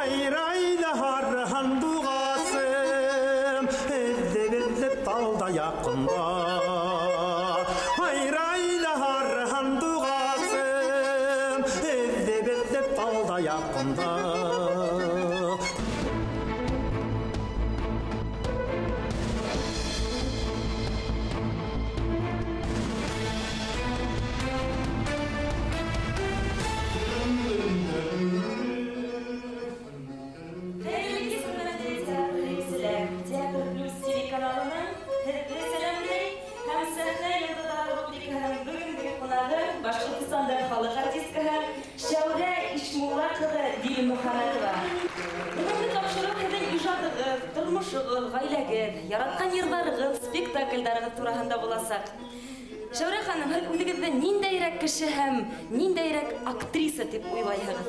Һайрай ҙа һары һандуғасым, эҙләп-эҙләп талда яҡында. Һайрай ҙа һары һандуғасым, эҙләп-эҙләп талда яҡында. Шәүрә Ишмулла ҡыҙы Дилмөхәмәтова. Бөгөнгө тапшырыу һеҙҙең ижадығыҙ, тормошоғоҙ, ғаиләгеҙ, яратҡан йырҙарығыҙ, спектаклдәрегеҙ тураһында буласаҡ. Шәүрә ханым, һеҙ үҙегеҙҙе ниндәйерәк кеше һәм ниндәйерәк актриса тип уйлайһығыҙ?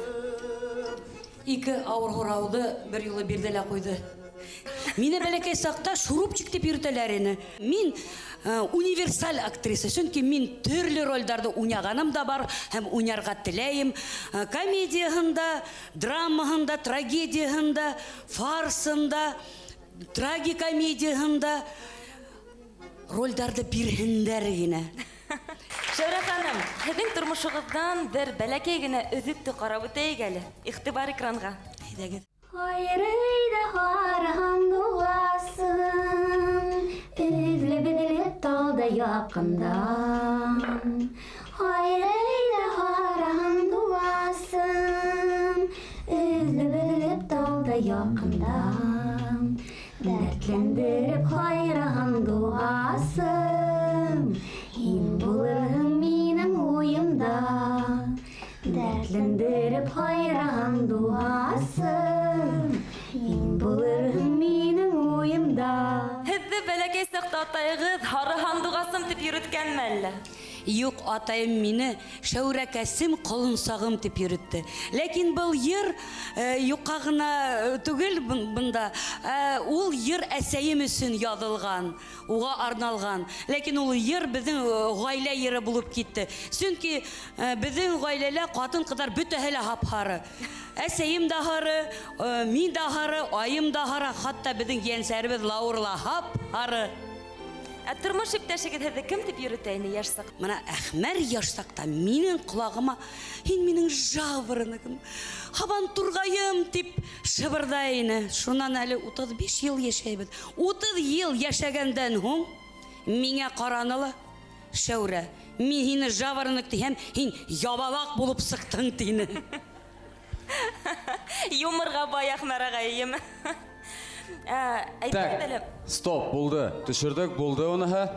Ике ауыр һорауҙы бер юлы бирҙе лә ҡуйҙы. Мине бәләкәй саҡта шурупчик тип йөрөтәләр ине. Мин универсаль актриса, сөнки мин төрлө ролдәрҙе уйнағаным да бар һәм уйнарға теләйем. Комедияһында, драмаһында, трагедияһында, фарсында, трагикомедияһында ролдәрҙе бирһендәр генә. Шәүрә ханым, һеҙҙең тормошоғоҙҙан бер бәләкәй генә өҙөктө ҡарап үтәйек әле. Иғтибар экранға. Әйҙәгеҙ. Һайрай ҙа һары һандуғасым, эҙләп-эҙләп талда яҡында. Һайрай ҙа һары һандуғасым, эҙләп-эҙләп талда яҡында. Дәртләндереп һайраған дуғасым, һин булырһың минең уйымда. Дәртләндереп һайраған дуғасым, һин булырһың минең уйымда. Һеҙҙе бәләкәй саҡта атайығыҙ һары һандуғасым тип йөрөткәнме әллә? Юҡ, атайым мине Шәүрәкәсем, ҡолонсағым тип йөрөттө. Ләкин был йыр юҡҡа ғына түгел бында. Ул йыр әсәйем өсөн яҙылған, уға арналған. Ләкин ул йыр беҙҙең ғаилә йыры булып китте. Сөнки беҙҙең ғаиләлә ҡатын-ҡыҙҙар бөтәһе лә һап-һары. Әсәйем дә һары, мин дә һары, айым да һары, хатта беҙҙең ейәнсәребеҙ Лаура ла һап-һары. Ә тормош иптәшегеҙ һеҙҙе кем тип йөрөтә ине йәш саҡта? Мына Әхмәр йәш саҡта минең ҡолағыма һин минең жавороногым, һабан турғайым тип шыбырҙай ине. Шунан әле 35 йыл йәшәйбеҙ. 30 йыл йәшәгәндән һуң миңә ҡараны ла, Шәүрә, мин һине жаворонок тиһәм, һин ябалаҡ булып сыҡтың тине. Юморға бай Әхмәр ағайым. Так, стоп, булды. Төшөрҙөк, булды уныһы.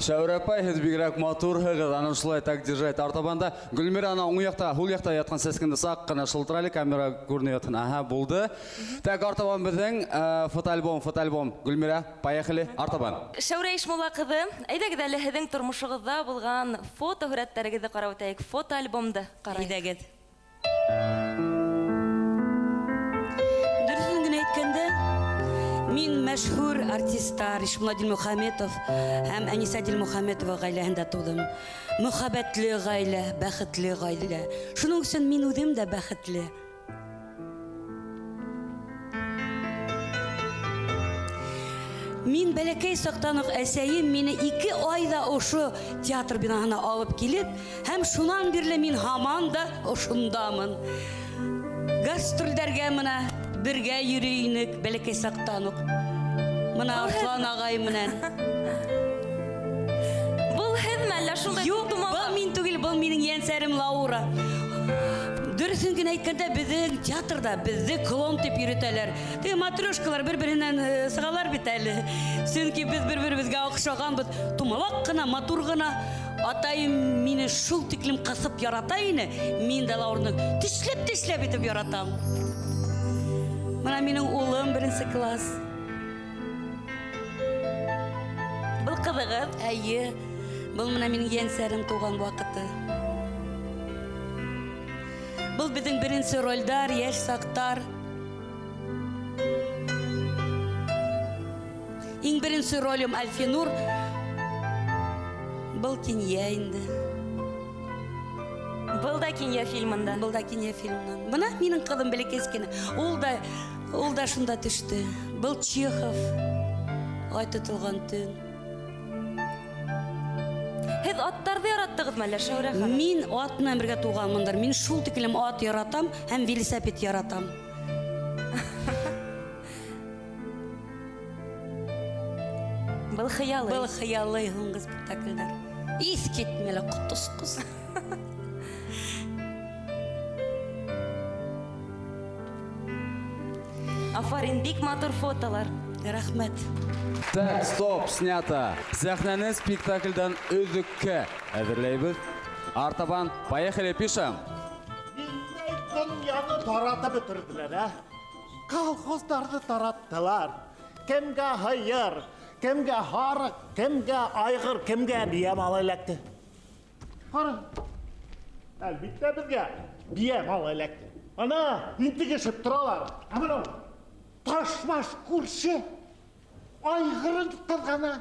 Шәүрә апай, һеҙ бигерәк матурһығыҙ, ана шулай так держать артабанда. Гөлмира, ана уң яҡта, һул яҡта ятҡан сәскәнде саҡ ҡына шылтыр әле, камера күренеп ятһын. Аһа, булды. Так, артабан беҙҙең фотоальбом, фотоальбом. Гөлмира, поехали, артабан. Шәүрә Ишмулла ҡыҙы, әйҙәгеҙ әле һеҙҙең тормошоғоҙҙа булған фотоһүрәттәрегеҙҙе ҡарап үтәйек, фотоальбомды ҡарайыҡ. Әйҙәгеҙ. Дөрөҫөн генә әйткәндә, мин мәшһүр артисттар Ишмулла Дилмөхәмәтов һәм Әнисә Дилмөхәмәтова ғаиләһендә тыуҙым. Мөхәббәтле ғаилә, бәхетле ғаилә. Шуның өсөн мин үҙем дә бәхетле. Мин бәләкәй саҡтан уҡ әсәйем мине 2 айҙа ошо театр бинаһына алып килеп, һәм шунан бирле мин һаман да ошондамын. Гастролдәргә мына бергә йөрөй инек бәләкәй саҡтан уҡ. Мына Арыҫлан ағай менән. Был һеҙме әллә шундай Юҡ, тумала? был мин түгел, был минең ейәнсәрем Лаура. Дөрөҫөн генә әйткәндә, беҙҙең театрҙа беҙҙе клон тип йөрөтәләр. Теге матрешкалар бер-береһенән сығалар бит әле. Сөнки беҙ бер-беребеҙгә оҡшағанбыҙ. Тумалаҡ ҡына, матур ғына. Атайым мине шул тиклем ҡыҫып ярата ине. Мин дә Лаураны тешләп-тешләп итеп яратам. Мына минең улым 1 класс. Был ҡыҙығыҙ? Әйе. Был мына минең ейәнсәрем тыуған ваҡыты. Был беҙҙең беренсе ролдәр, йәш саҡтар. Иң беренсе ролем Альфинур. Был Кинйә инде. Был да Кинйә фильмында. Был да Кинйә фильмынан. Бына минең ҡыҙым бәләкәс кенә. Ул да шунда төштө. Был Чехов. Ай тотолған төн. Һеҙ аттарҙы яраттығыҙмы әллә, Шәүрә ханым? Мин ат менән бергә тыуғанмындыр. Мин шул тиклем ат яратам һәм велосипед яратам. Был хыялый. Был хыялый һуңғы спектаклдәр. Иҫ китмәле, ҡотосҡос. Афарин, бик матур фотолар. Рәхмәт. Так, стоп, снято. Сәхнәне спектакльдән өҙөккә әҙерләйбеҙ. Артабан, поехали, пишем. Донъяны таратып бөтөрҙөләр, ә? Колхоздарҙы тараттылар. Кемгә һыйыр, кемгә һарыҡ, кемгә айғыр, кемгә бейә малы эләкте. Ҡара. Әлбиттә беҙгә бейә малы эләкте. Ана, интегешеп торалар. Ә бынау ташбаш күрше айғырын ҡыҙғана.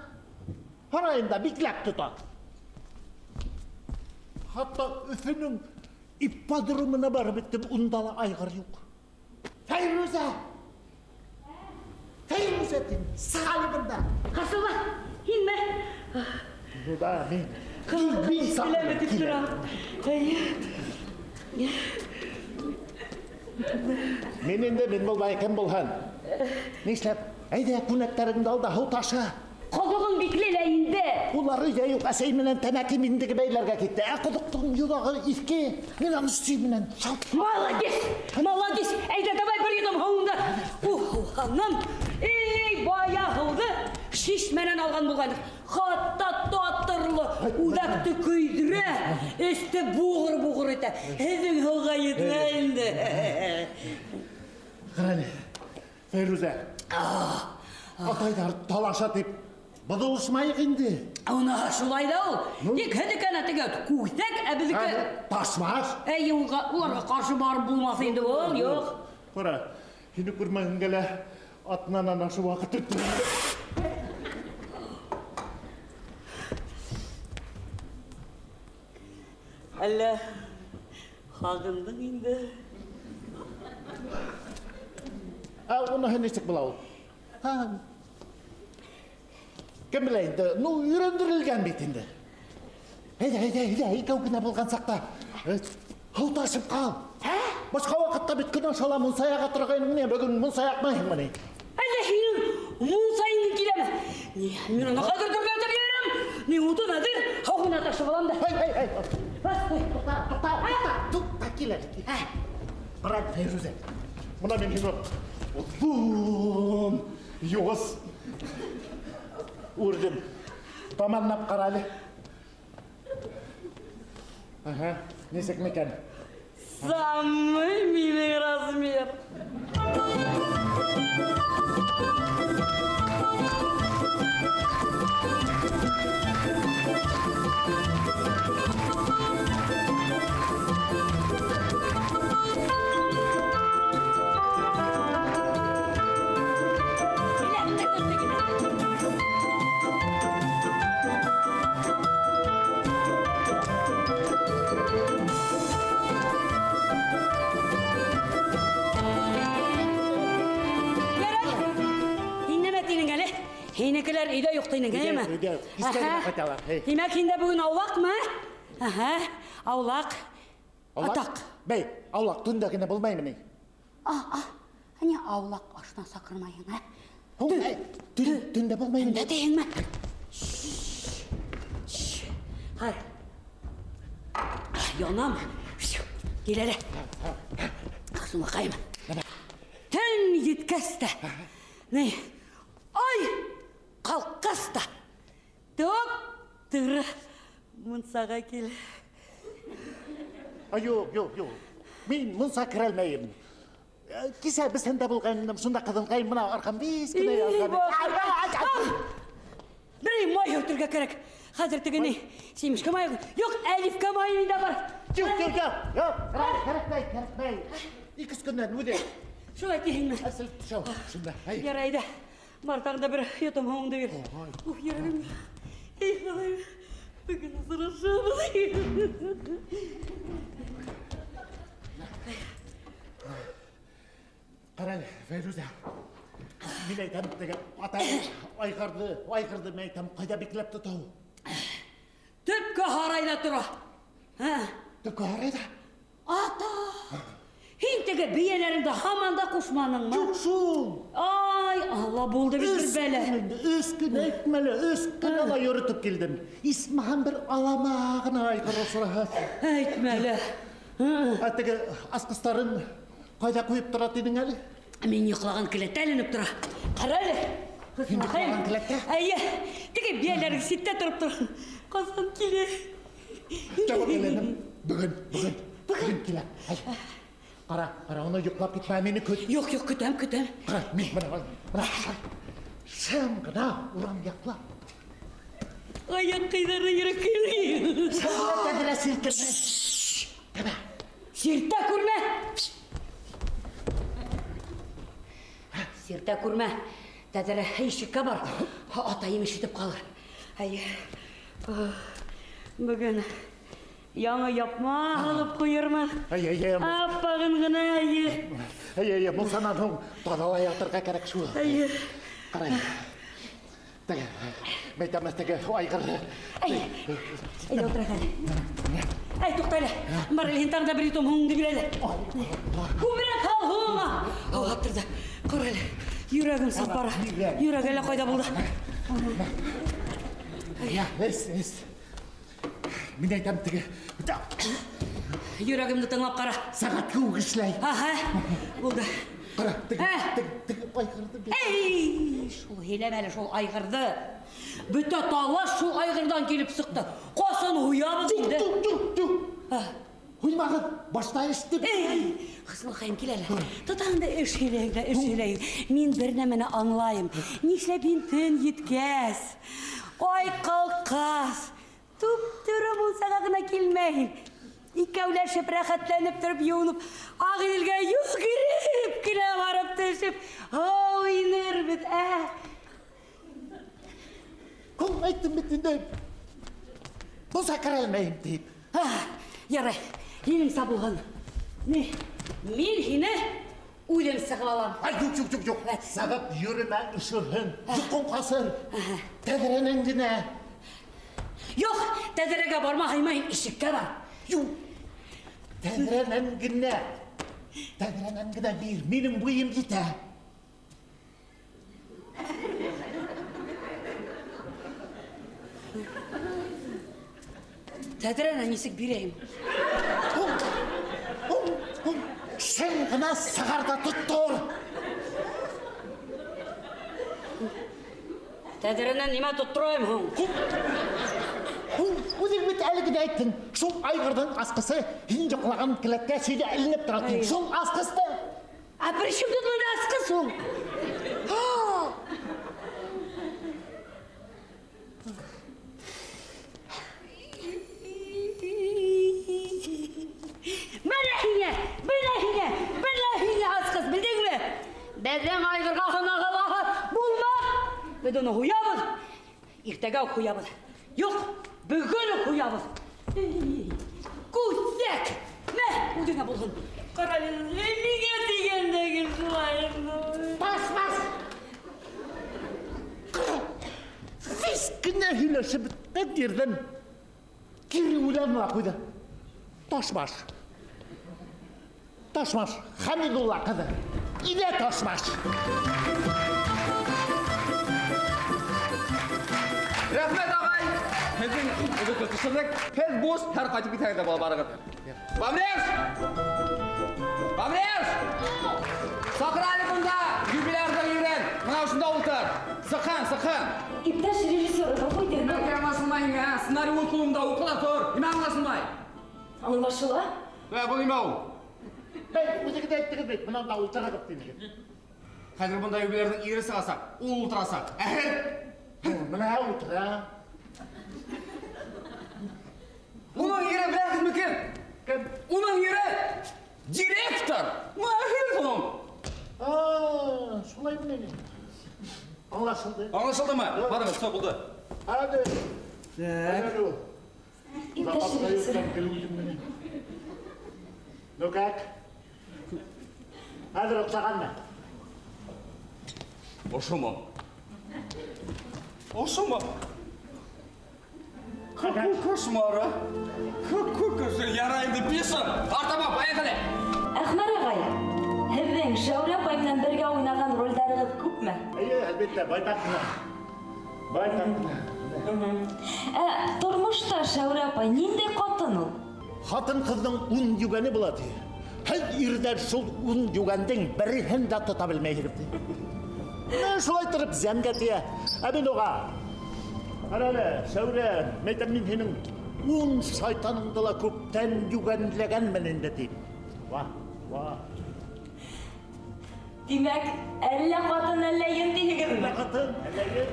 Һарайында бикләп тота. Хатта Өфөнөң ипподромына барып еттем, унда ла айғыр юҡ. Фәйрүзә! Фәйрүзә тим, сыҡ әле бында. Ҡасылба, һинме? Ну да, мин. Мин Киләм итеп торам. Мин инде мин булмай кем булһын? Нишләп? Әйҙә, күнәктәреңде ал да һыу ташы. Ҡоҙоғоң бикле лә инде. Улар өйҙә юҡ, әсәй менән тәмәке миндеге бәйләргә китте. Ә ҡоҙоҡтоң йоҙағы иҫке. Мин аны сөй менән шалт. Молодец, молодец. Әйҙә, давай бер йотом һыуыңды. Ух, ханым. Эй, бая һыуҙы шишмәнән алған булғайныҡ. Хатта татырлы, үҙәкте көйҙөрә, эсте буғыр-буғыр итә. Һеҙҙең һыуға етмәй инде. Ҡара әле, Фәйрүзә. Атайҙар талаша тип боҙолошмайыҡ инде. Уны шулай ҙа ул. Тик һеҙҙеке ана теге күҫәк, ә беҙҙеке ташмаш. Әй, уларға ҡаршы барып булмаҫ инде ул, юҡ. Ҡара, һине күрмәгәнгә лә атнанан ашыу ваҡыт үтте. Әллә һағындың инде? Ә уныһы нисек була ул? Һа. Кем белә инде? Ну, өйрәндерелгән бит инде. Әйҙә, әйҙә, әйҙә, икәү генә булған саҡта һыу ташып ҡал. Ә? Башҡа ваҡытта бит көн аша ла мунса яға торғайның, ни, бөгөн мунса яҡмайһыңмы ни? Әллә һинең мунса ингең киләме? Ни, мин уны хәҙер дөрләтеп ебәрәм. Мин утын әҙер, һыу ғына ташып алам да. Эй, эй, эй. Бас, ҡуй. Туҡта, туҡта, туҡта, туҡта, кил әле, кил. Ә? Быраҡ, Фәйрүзә. Бына мин һиңә оҙон юғыс үрҙем. Таманлап ҡара әле. Аһа, нисек микән? Самый милый размер. Һинекеләр өйҙә юҡ тинең, әйеме? Өйҙә, өйҙә. Кискә генә ҡайталар. Тимәк, һиндә бөгөн аулаҡмы? Аһа, аулаҡ. Аулаҡ? Атаҡ. Бәй, аулаҡ төндә генә булмаймы ни? Ни аулаҡ ашына саҡырмайһың, ә? Төндә булмаймы ни? Төндә тиһеңме? Хай. Янам. Кил әле. Сумаҡайым. Төн еткәс тә. Ни? Ай, ҡалҡҡас та. Туп-тура мунсаға кил. Ай, юҡ, юҡ, юҡ. Мин мунса керә алмайым. Кисә беҙ һендә булғайным, шунда ҡыҙынғайым, бына арҡам бис кенә яҙған. Берәй май һөртөргә кәрәк. Хәҙер теге ни, семечка майы, юҡ, оливка майы миндә бар. Юҡ, юҡ, юҡ, юҡ, кәрәкмәй, кәрәкмәй. Ике-өс көндән үҙе. Шулай тиһеңме? Әсел төшәү, шунда. Ярай ҙа. Бар, тағы да бер йотом һыуыңды бир. Ух, йөрәгем. Эй, Хоҙайым, бөгөн осрашабыҙ. Ҡара әле, Фәйрүзә. Мин әйтәм, теге атай айғырҙы мин әйтәм, ҡайҙа бикләп тота ул? Төпкө һарайҙа тора. Төпкө һарайҙа? Ата! Һин теге бейәләреңде һаман да ҡушманыңмы? Юҡ шул. Ай, Алла, булды бит бер бәлә. 3 көн әйтмәле, 3 көн ала йөрөтөп килдем. Исмаһам бер алама ғына айғыр осраһа. Әйтмәле. Ә теге асҡыстарын ҡайҙа ҡуйып тора тинең әле? Мин йоҡлаған келәттә эленеп тора. Ҡара әле. Һин йоҡлаған келәттә? Әйе. Теге бейәләрең ситтә тороп тора. Ҡасан килә? Жауап эленем. Бөгөн килә. Ҡара, уны йоҡлап китмә, мине көт. Юҡ, көтәм, көтәм. Ҡара, мин бына шым ғына урам яҡлап. Аяҡ ҡыйҙары йөрәк килә. Шым ғына тәҙрә селкенә. Тәбә. Сиртә күрмә. Сиртә күрмә. Тәҙрә ишеккә бар. Атайым ишетеп ҡалыр. Әйе. Бөгөн яңы япма алып ҡуйырмын. Әй, Аппағын ғына, әйе. Әй, мунсанан һуң таҙалай ятырға кәрәк шул. Әйе. Ҡарай. Теге, мәйтәмәҫ теге айғырҙы. Әй, әйҙә ултыра әле. Әй, туҡта әле. Бар әле, һин тағы да бер йотом һуңыңды бир әле. Күберәк һал һуңа. Һыуға торҙо. Ҡара әле, йөрәгем сапара. Йөрәк әллә ҡайҙа булды. Я, эс. Мин әйтәм теге. Йөрәгемде тыңлап ҡара. Сәғәт кеүек эшләй. Аһа, булды. Ҡара, теге айғырҙы бир. Эй, шул һөйләмә әле шул айғырҙы. Бөтә талаш шул айғырҙан килеп сыҡты. Ҡасан һуябыҙ инде? Юҡ. Һуймағыҙ, башта эште. Эй, Хысмаҡайым, кил әле. Тотаң да эш һөйләйем дә, эш һөйләйем. Мин бер нәмәне аңлайым. Нишләп һин төн еткәс, ай ҡалҡҡас, туп-тура мунсаға ғына килмәйһең. Икәүләшеп, рәхәтләнеп тороп, йыуынып, Ағиҙелгә йүгереп кенә барып төшөп, һыу инербеҙ, ә? Һуң әйттем бит инде. Мунса керә алмайым тип. Ярай, һинеңсә булһын. Мин һине үҙем сығып алам. Ай, юҡ. Сығып йөрөмә, өшөрһөң, йоҡоң ҡасыр. Тәҙрәнән генә. Юҡ, тәҙрәгә барма, һыймай, ишеккә бар. Юҡ, тәҙрәнән генә. Тәҙрәнән генә бир, минең буйым етә. Тәҙрәнән нисек бирәйем? Шым ғына сығар ҙа тоттор. Тәҙрәнән нимә тотторайым һуң? Үҙең бит әле генә әйттең, шул айғырҙың асҡысы һин йоҡлаған келәткә сөйҙә эленеп тора тиң. Шул асҡысты. Ә при чем тут бында асҡыс һуң? Бына һиңә, бына һиңә, бына һиңә асҡыс, белдеңме? Беҙҙең айғырға һынағы булмаҫ. Беҙ уны һуябыҙ. Иртәгә үк һуябыҙ. Юҡ, бөгөн үк һуябыҙ. Күҫәк! Мә, үҙеңә булһын. Ҡара әле, миңә тигәндә гел шулай. Бас! Фис кенә һөйләшеп бөткән ерҙән кире уйланып ҡуйҙы. Ташбаш. Ташбаш, Хәмидулла ҡыҙы. Инә ташбаш. Рәхмәт, ағай. Һеҙҙең үҙегеҙ төшөрҙөк. Һеҙ буш, һәр ҡайтып китһәгеҙ ҙә була барығыҙ. Бамреш! Бамреш! Саҡыр әле бында юбилярҙың ирен. Бына ошонда ултыр. Сыҡһын. Иптәш режиссер, ғәфү итегеҙ. Нимә аңлашылмай һиңә, ә? Сценарий үҙ ҡулыңда, уҡы ла тор. Нимә аңлашылмай? Аңлашыла? Был нимә ул? Бәй, үҙегеҙ әйттегеҙ бит, бынан да ултырығыҙ тинегеҙ. Хәҙер бында юбилярҙың ире сығасаҡ, ул ултырасаҡ. Ә һеҙ? Бына ултыра. Уның ире беләһегеҙме кем? Кем? Уның ире директор. Һеҙ уның. Шулаймы ни? Аңлашылды. Аңлашылдымы? Барығыҙ, всё, булды. Hadi. Так. Иптәш режиссер. Ну как? Хәҙер оҡшағанмы? Ошомо? Ошомо? Какой кошмар, а? Какой кошмар? Ярай инде, пишем! Артаба, поехали! Әхмәр ағай, һеҙҙең Шәүрә апай менән бергә уйнаған ролдәрегеҙ күпме? Эйе, әлбиттә, байтаҡ ҡына. Байтаҡ ҡына. Ә тормошта Шәүрә апай ниндәй ҡатын ул? Ҡатын-ҡыҙҙың ун йүгәне була, ти. Һеҙ ирҙәр шул ун йүгәндең береһен дә тота белмәйһегеҙ, ти. Менә шулай тороп зәмгә тейә. Ә мин уға: "Ҡара әле, Шәүрә, мәйтәм мин һинең ун шайтаныңды ла күптән йүгәнләгәнмен инде", тим. Ва, ва. Тимәк, әллә ҡатын, әллә ен тиһегеҙме? Әллә ҡатын, әллә ен.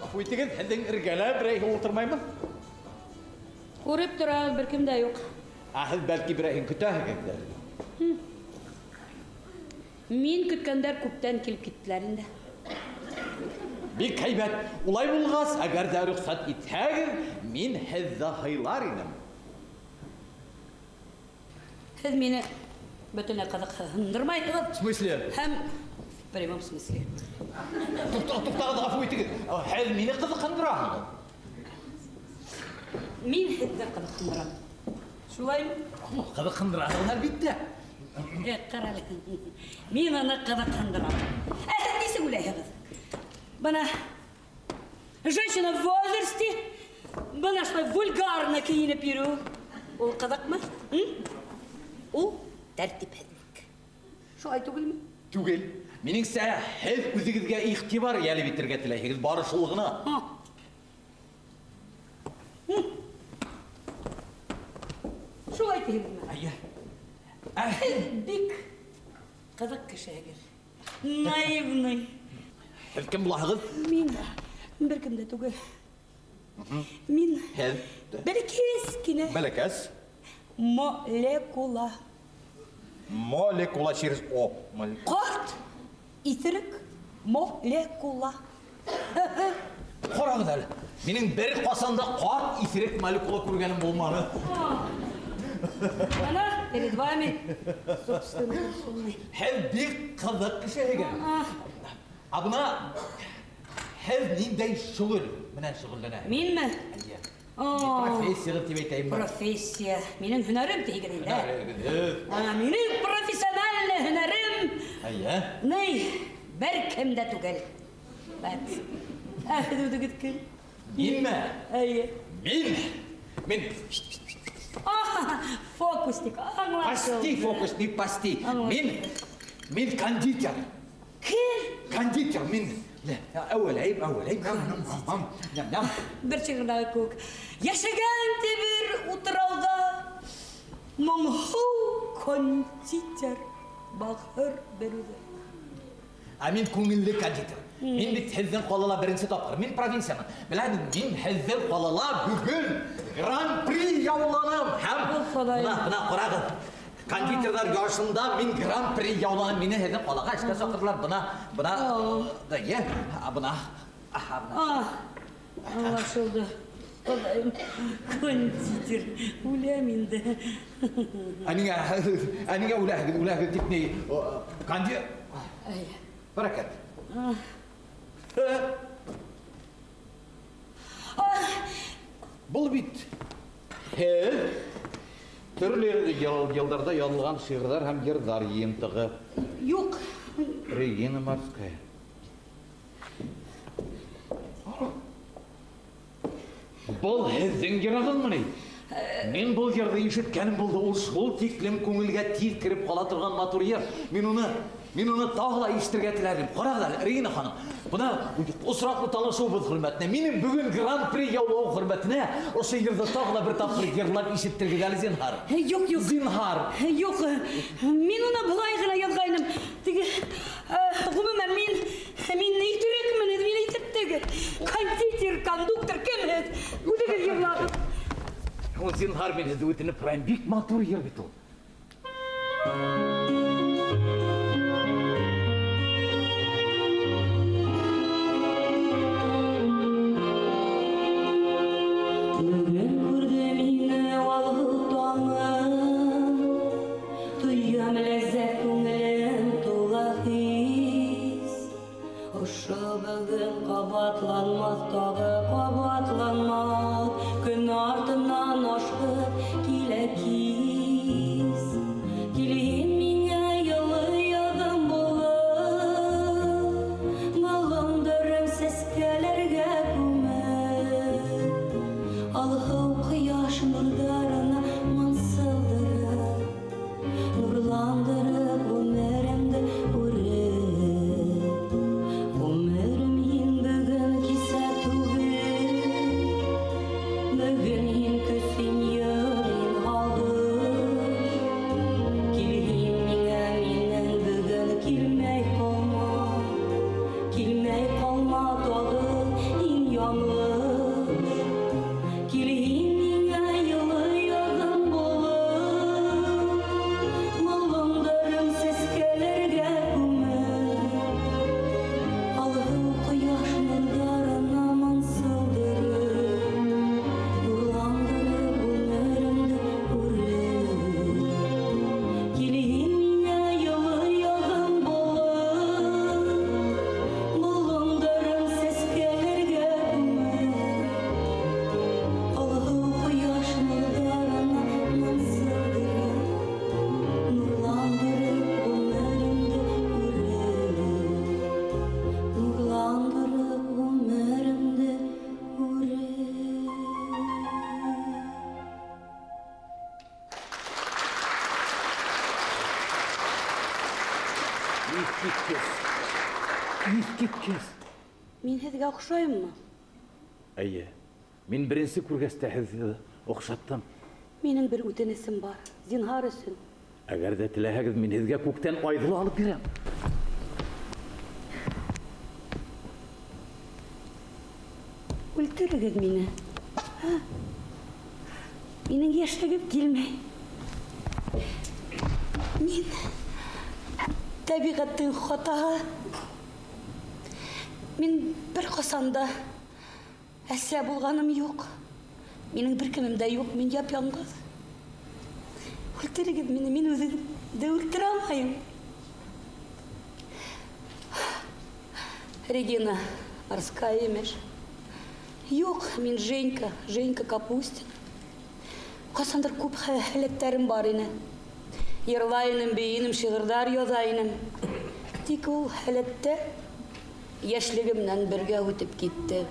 Ғәфү итегеҙ, һеҙҙең эргәлә берәйһе ултырмаймы? Күреп торабыҙ, бер кем дә юҡ. Ә һеҙ бәлки берәйһен көтәһегеҙҙер? Мин көткәндәр күптән килеп киттеләр инде. Бик һәйбәт. Улай булғас, әгәр ҙә рөхсәт итһәгеҙ, мин һеҙҙе һыйлар инем. Һеҙ мине бөтөнләй ҡыҙыҡһындырмайһығыҙ. В смысле? Һәм в прямом смысле. Туҡтағыҙ, ғәфү итегеҙ. Һеҙ мине ҡыҙыҡһындыраһығыҙ. Мин һеҙҙе ҡыҙыҡһындырам. Шулаймы? Ҡыҙыҡһындыраһығыҙ, әлбиттә. Ҡара әле. Мин уны ҡыҙыҡһындырам. Ә һеҙ нисек уйлайһығыҙ? Бына женщина в возрасте, бына шулай вульгарно кейенеп йөрөү. Ул ҡыҙыҡмы? Ул тәртипһеҙлек. Шулай түгелме? Түгел. Минеңсә, һеҙ үҙегеҙгә иғтибар йәлеп итергә теләйһегеҙ, бары шул ғына. Шулай тиһегеҙме? Эйе. Һеҙ бик ҡыҙыҡ кешеһегеҙ. Наивный. Һеҙ кем булаһығыҙ? Мин бер кем дә түгел. Мин Һеҙ бәләкәс кенә. Бәләкәс? Молекула. Молекула через О. Ҡарт, иҫерек, молекула. Ҡарағыҙ әле. Минең бер ҡасан да ҡарт, иҫерек молекула күргәнем булманы. Бына перед вами собственной персоной. Һеҙ бик ҡыҙыҡ кешеһегеҙ. Ә бына һеҙ ниндәй шөғөл менән шөғөлләнәһегеҙ? Минме? Эйе. Профессияғыҙ тип әйтәйемме? Профессия. Минең һөнәрем тиһегеҙ инде. Һөнәрегеҙ. Минең профессиональ һөнәрем. Эйе. Ни, бер кем дә түгел. Бәт. Ә һеҙ үҙегеҙ кем? Минме? Эйе. Мин. Мин. Фокусник. Аңлашылды. Пасти, фокусник, пасти. Мин кондитер. Кем? Кондитер, мин. Әүәл әйб, әүәл әйб. Ням, ням, ням. Бер шиғырҙағы кеүек. Йәшәгән ти бер утрауҙа моңһоу кондитер бахыр бер үҙе. Ә мин күңелле кондитер. Мин бит һеҙҙең ҡалала беренсе тапҡыр. Мин провинциянан. Беләһегеҙ, мин һеҙҙең ҡалала бөгөн гран-при яуланым. Һәм бына ҡарағыҙ. Кондитерҙар ярышында мин гран-при яуланым. Мине һеҙҙең ҡалаға эшкә саҡырҙылар. Бына, бына, да, е, бына, аһа, бына. Аңлашылды. Хоҙайым, кондитер, үләм инде. Ә ниңә, ә ниңә үләһегеҙ, үләһегеҙ тип ни? Конди- Бәрәкәт. Был бит һеҙ төрлө йылдарҙа яҙылған шиғырҙар һәм йырҙар йыйынтығы. Юҡ. Регина Морская. Был һеҙҙең йырығыҙмы ни? Мин был йырҙы ишеткәнем булды. Ул шул тиклем күңелгә тиҙ кереп ҡала торған матур йыр. Мин уны тағы ла ишетергә теләдем. Ҡарағыҙ әле, Регина ханым, бына осраҡлы танышыуыбыҙ хөрмәтенә, минең бөгөн гран-при яулауым хөрмәтенә ошо йырҙы тағы ла бер тапҡыр йырлап ишеттерегеҙ әле, зинһар. Юҡ, юҡ. Зинһар. Юҡ, мин уны былай ғына яҙғайным. Теге, ғөмүмән, мин итерекмен, мин итеп Кондитер, кондуктор, кем һеҙ? Үҙегеҙ йырлағыҙ. Ул зинһар, мин һеҙҙе үтенеп һорайым. Бик матур йыр бит ул. Бөгөн Һаман ашығып килә кис. Килһен миңә йылы яҙым булып, Болондарым сәскәләргә күмеп, Алһыу ҡояш нурҙарына мансылдырып, Нурландырып ғүмеремде үреп. Ғүмерем һин бөгөн кисә түгел, Бөгөн һин көс, һин йыр, һин һағыш. Килһен миңә минең бөгөн килмәй ҡалма, Килмәй ҡалма тағы һин яңылыш. Килһен миңә йылы яҙым булып, Болондарым сәскәләргә күмеп, Алһыу ҡояш нурҙарына мансылдырып, Нурландырып ғүмеремде үреп. Килһен миңә йылы яҙым булып, Болондарым сәскәләргә күмеп, Алһыу ҡояш нурҙарына мансылдырып, Нурландырып ғүмеремде үреп. Нурландырып ғүмеремде үреп. Иҫ киткес. Иҫ киткес. Мин һеҙгә оҡшайыммы? Әйе. Мин беренсе күргәс тә һеҙҙе оҡшаттым. Минең бер үтенесем бар. Зинһар өсөн. Әгәр ҙә теләһәгеҙ, мин һеҙгә күктән айҙы ла алып бирәм. Үлтерегеҙ мине. Һа? Минең йәшәгем килмәй. Мин тәбиғәттең хатаһы. Мин бер ҡасан да әсә булғаным юҡ. Минең бер кемем дә юҡ, мин яп-яңғыҙ. Үлтерегеҙ мине, мин үҙемде үлтерә алмайым. Регина Морская имеш. Юҡ, мин Женька, Женька Капустина. Ҡасандыр күп һәләттәрем бар ине. Йырлай инем, бейей инем, шиғырҙар яҙа инем. Тик ул һәләттәр йәшлегем менән бергә үтеп китте.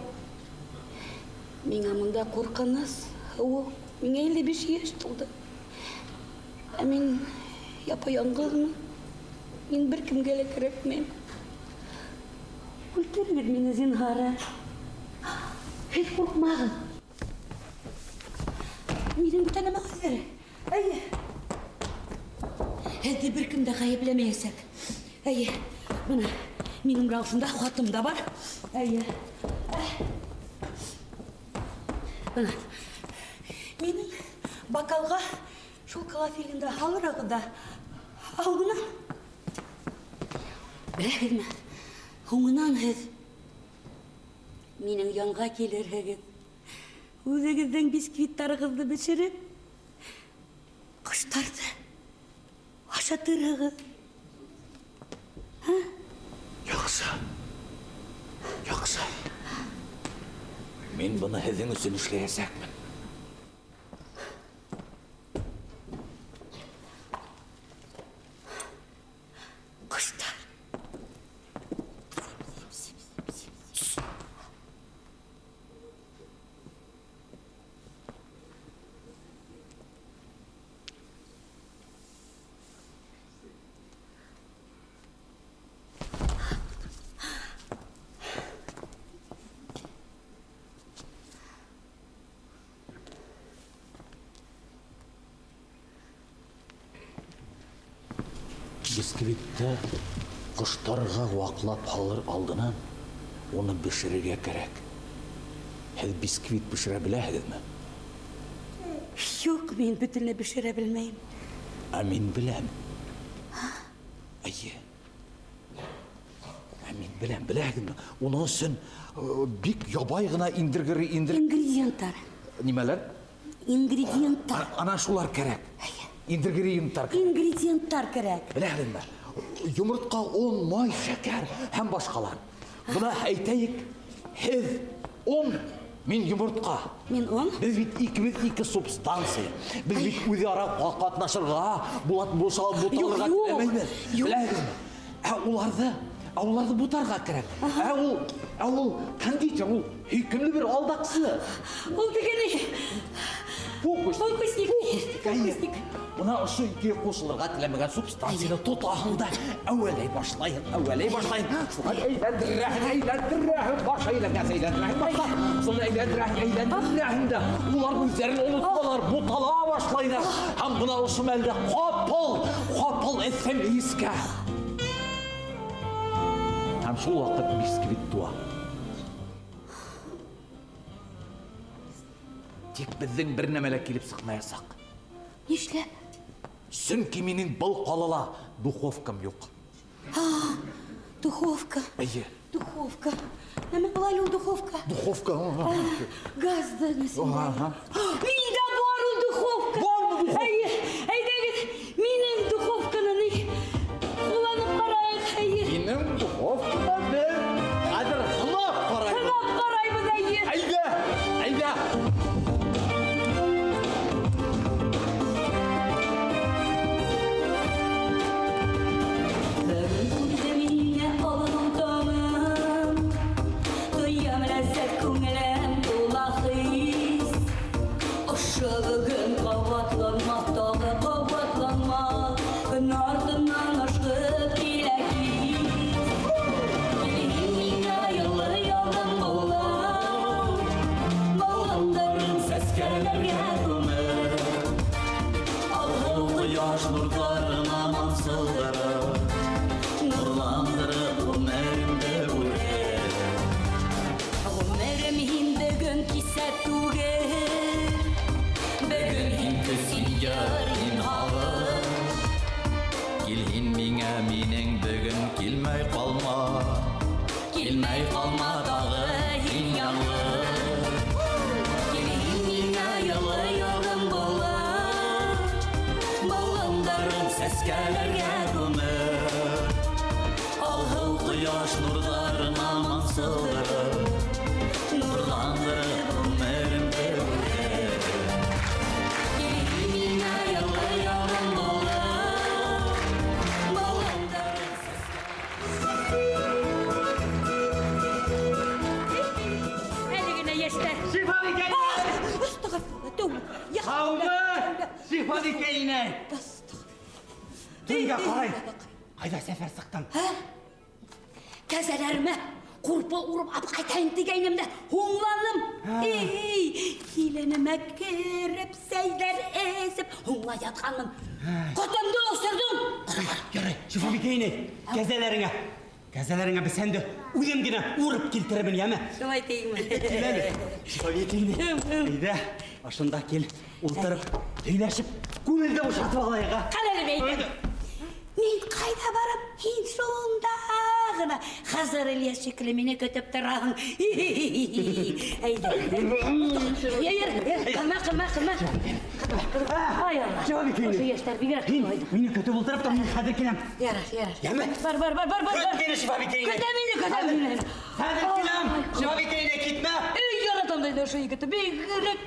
Миңә мында ҡурҡыныс, һыуыҡ. Миңә 55 йәш тулды. Ә мин япа-яңғыҙмын. Мин бер кемгә лә кәрәкмәйем. Үлтерегеҙ мине, зинһар. Һеҙ ҡурҡмағыҙ. Минең бүтән нәмә хәҙер. Әйе. Һеҙҙе бер кем дә ғәйепләмәйәсәк. Әйе. Бына минең менән ошонда хатым да бар. Әйе. Бына минең бокалға шул клофелинды һалырығыҙ ҙа һуңынан. Беләһегеҙме? Һуңынан һеҙ минең янға килерһегеҙ. Үҙегеҙҙең бисквиттарығыҙҙы бешереп, ҡоштарҙы ашатырһығыҙ. Һа? Яҡшы. Яҡшы. Мин быны һеҙҙең өсөн эшләйәсәкмен. Ҡоштар. Бисквитты ҡоштарға ваҡлап һалыр алдынан уны бешерергә кәрәк. Һеҙ бисквит бешерә беләһегеҙме? Юҡ, мин бөтөнләй бешерә белмәйем. Ә мин беләм. Әйе. Ә мин беләм, беләһегеҙме? Уның өсөн бик ябай ғына индергер. Ингредиенттар. Нимәләр? Ингредиенттар. Ана шулар кәрәк. Әйе. Ингредиенттар кәрәк. Ингредиенттар кәрәк. Беләһегеҙме? Йомортҡа, он, май, шәкәр һәм башҡалар. Бына әйтәйек, һеҙ он Мин йомортҡа. Мин он. Беҙ бит икебеҙ ике субстанция. Беҙ бит үҙ ара ҡатнашырға, буталырға теләмәйбеҙ. Беләһегеҙме? Ә уларҙы бутарға кәрәк. Ә ул кондитер, ул һөйкөмлө бер алдаҡсы. Ул тигәне фокусник. Фокусник. Бына ошо ике ҡушылырға теләмәгән субстанцияны тотаһың да әүәләй башлайһың, әүәләй башлайһың. Шунан әйләндерәһең, әйләндерәһең, баш әйләнгәс әйләндерәһең, башта. Шунан әйләндерәһең, әйләндерәһең дә улар үҙҙәрен оноталар, бутала башлайҙар. Һәм бына ошо мәлдә ҡапыл СМС-ка. Һәм шул ваҡыт бисквит туа. Тик беҙҙең бер нәмә лә килеп сыҡмаясаҡ. Нишләп? Сөнки минең был ҡалала духовкам юҡ. Духовка. Эйе. Духовка. Нәмә була әле ул духовка? Духовка. Газды нәрсә? Миндә бар ул духовка. Бармы духовка? Эйе. Әйҙәгеҙ, минең духовканы ни ҡулланып ҡарайыҡ, эйе. Минең духовканы беҙ хәҙер һынап ҡарайбыҙ. Һынап ҡарайбыҙ, эйе. Әйҙә, әйҙә. Төнгә ҡарай. Ҡайҙа сәфәр сыҡтың? Кәзәләремә ҡурпы урып алып ҡайтайым тигәйнем дә һуңланым. Эй, киленемә кереп, сәйҙәр эсеп, һуңлай ятҡанмын. Ҡотомдо осорҙоң. Ярай, Шифабикә инәй, кәзәләреңә бесәнде үҙем генә урып килтерермен, йәме? Шулай тейме? Кил әле, Шифабикә инәй. Әйҙә, ошонда кил, ултырып, һөйләшеп, күңелде бушатып алайыҡ. Ҡара әле, әйҙә. Мин ҡайҙа барам, һин шунда ғына. Хазар Ильяс шикелле мине көтөп тораһың. Әйҙә. Ҡылма, ҡылма, ҡылма. Ай Алла. Ошо йәштәр бигерәк ҡылмайды. Мине көтөп ултырып тор, мин хәҙер киләм. Ярар, ярар. Йәме? Бар, бар, бар, бар, бар. Көт мине, Шифабикә инәй. Көтә мине, көтә мине. Хәҙер киләм. Шифабикә инәй, китмә. Эй, яратам да инде ошо егетте. Бигерәк.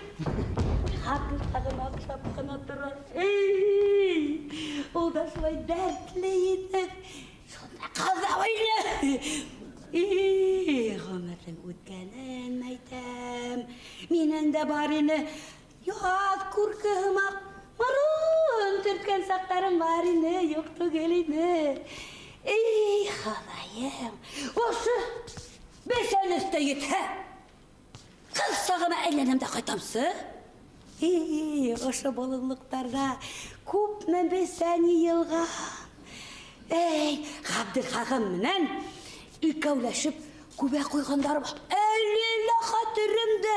Хатынлығыма оҡшап ҡына тора. Эй, ул да шулай дәртле ине. Шунда ҡыҙыу ине. Эй, ғүмерҙең үткәнен әйтәм. Минең дә бар ине. Яҙ күрке һымаҡ морон төрткән саҡтарым бар ине, юҡ түгел ине. Эй, Хоҙайым, ошо бесән өҫтә етһә, ҡыҙ сағыма әйләнәм дә ҡайтамсы. Эй, ошо болонлоҡтарҙа күпме бесән йыйылған. Эй, Ғәбделхағым менән икәүләшеп күбә ҡуйғандар бар. Әле лә хәтеремдә.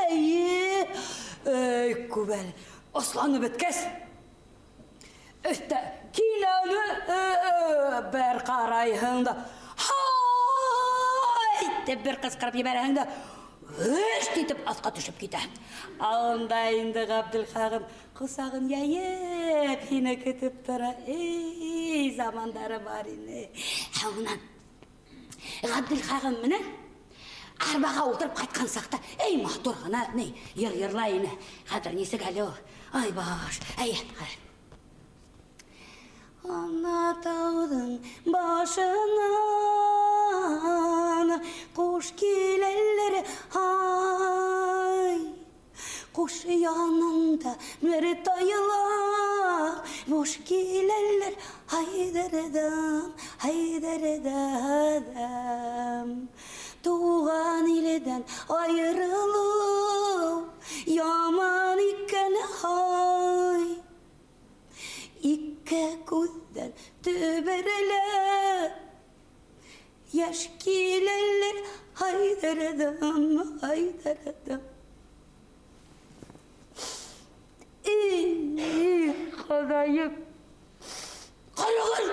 Эй, күбәл осланып бөткәс, өҫтә кинәне бер ҡарайһың да, һай тип бер ҡысҡырып ебәрәһең дә, Үш итеп аҫҡа төшөп китә. Унда инде Ғәбделхағым ҡосағын йәйеп һине көтөп тора. Эй, замандары бар ине. Ә унан Ғәбделхағым менән Арбаға ултырып ҡайтҡан саҡта, эй, матур ғына, ни, йыр йырлай ине. Хәҙер нисек әле ул? Ай баш, әй, ҡара. Ана тауҙың башынан ҡош киләләр, ай. Ҡош янында бер тайлаҡ, буш киләләр, хайҙарҙам, хайҙарҙам. Туған илдән айырылыу яман икән, һай. Ике күҙҙән төбәрелә йәш киләләр, хайҙарҙам, хайҙарҙам. Эй, Хоҙайым! Ҡарағын!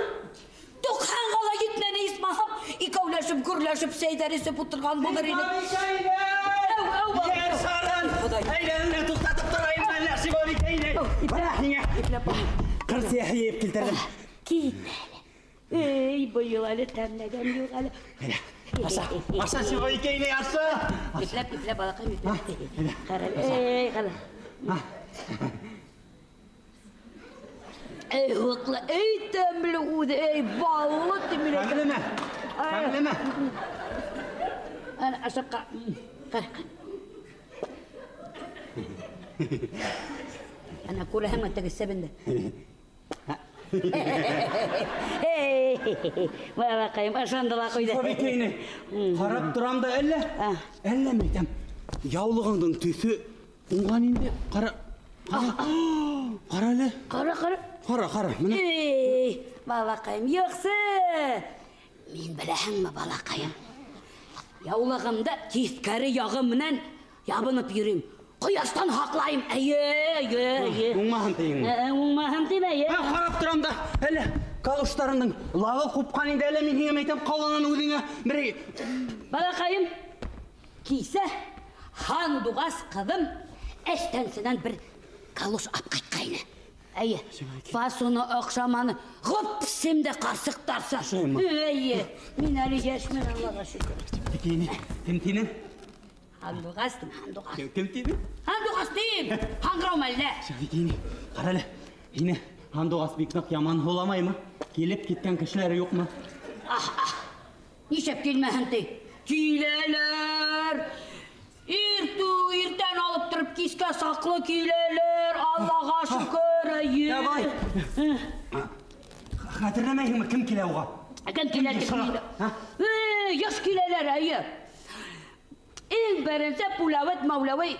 Туҡһанға ла етмәне исмаһам, икәүләшеп, гөрләшеп, сәйҙәр эсеп ултырған булыр инек. Әү, әү, балам. Йәр сарын! Әйләненә туҡтатып торайым әллә, Шифабикә инәй. Бына һиңә ҡыр сәйе йыйып килтерҙем. Кит әле. Эй, быйыл әле тәмләгән юҡ әле. Аша, аша, Шифабикә инәй, аша. Ипләп, ипләп, балаҡайым, ипләп. Ҡара, эй, ҡара. Эй, һыҡлы, эй, тәмле үҙе, эй, баллы тип мин әйтәм. Тәмлеме? Тәмлеме? Ана, ашап ҡара. Ҡара, ҡара. Ана, күрәһеңме теге себенде? Эй, балаҡайым, ышанды ла ҡуйҙы. Шифабикә инәй, ҡарап торам да әллә? Әллә мин әйтәм, яулығыңдың төҫө уңған инде, ҡара. Ҡара әле. Ҡара, ҡара. Ҡара, ҡара, мына. Эй, балаҡайым, юҡсы. Мин беләһеңме, балаҡайым? Яулығымды тиҫкәре яғы менән ябынып йөрөйөм. Ҡояштан һаҡлайым. Эйе, эйе, эйе. Уңмаһын тиеңме? Уңмаһын тим, эйе. Ә, ҡарап торам да, әллә калуштарыңдың лағы ҡупҡан инде, әллә мин һиңә әйтәм, ҡаланан үҙеңә берәй. Балаҡайым, кисә һандуғас ҡыҙым әстәнсенән бер калуш алып ҡайтҡайны. Эйе, фасоны оҡшаманы. Ғөпсем дә ҡарсыҡтарса. Шулаймы? Эйе, мин әле йәшмен, Аллаға шөкөр. Тине, кем тине? Һандуғас тим, һандуғас. Кем тине? Һандуғас тим. Һаңғырау әллә? Шәфиҡ, ҡара әле. Һине һандуғас бик ныҡ яман һуламаймы? Килеп киткән кешеләре юҡмы? Ах, ах. Нишләп килмәһен ти? Киләләр. Иртү, иртән алып тороп кискә саҡлы киләләр. Аллаға шөкөр, эйе. Ябай. Хәтерләмәйһеңме, кем килә уға? Кем килә тип инде? Йыш киләләр, эйе. Иң беренсе Пуләүет Мәүләүи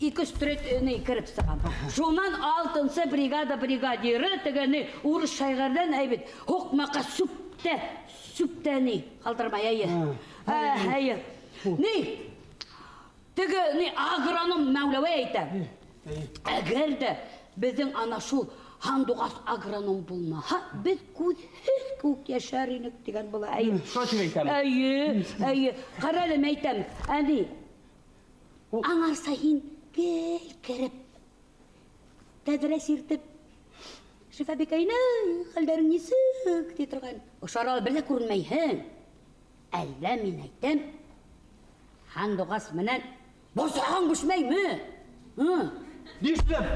ике стрит ни кереп сыға. Шунан алтынсы бригада бригадиры теге ни урыҫ шәйғәрҙән әйбит. Һуҡмаҡа сүптә, сүптә ни ҡалдырмай, эйе. Эйе. Ни? Теге ни агроном Мәүләүи әйтә. Әгәр ҙә беҙҙең ана шул һандуғас агроном булмаһа, беҙ күҙһеҙ күк йәшәр инек тигән була. Эйе. Шулай тип әйтәм. Эйе, эйе. Ҡара әле, әйтәм, әни. Аңарса һин гел кереп, тәҙрә сиртеп, Шифабикә инәй, хәлдәрең нисек ти торған. Ошо арала бер ҙә күренмәйһең. Әллә мин әйтәм, һандуғас менән борсағың бешмәйме? Нишләп?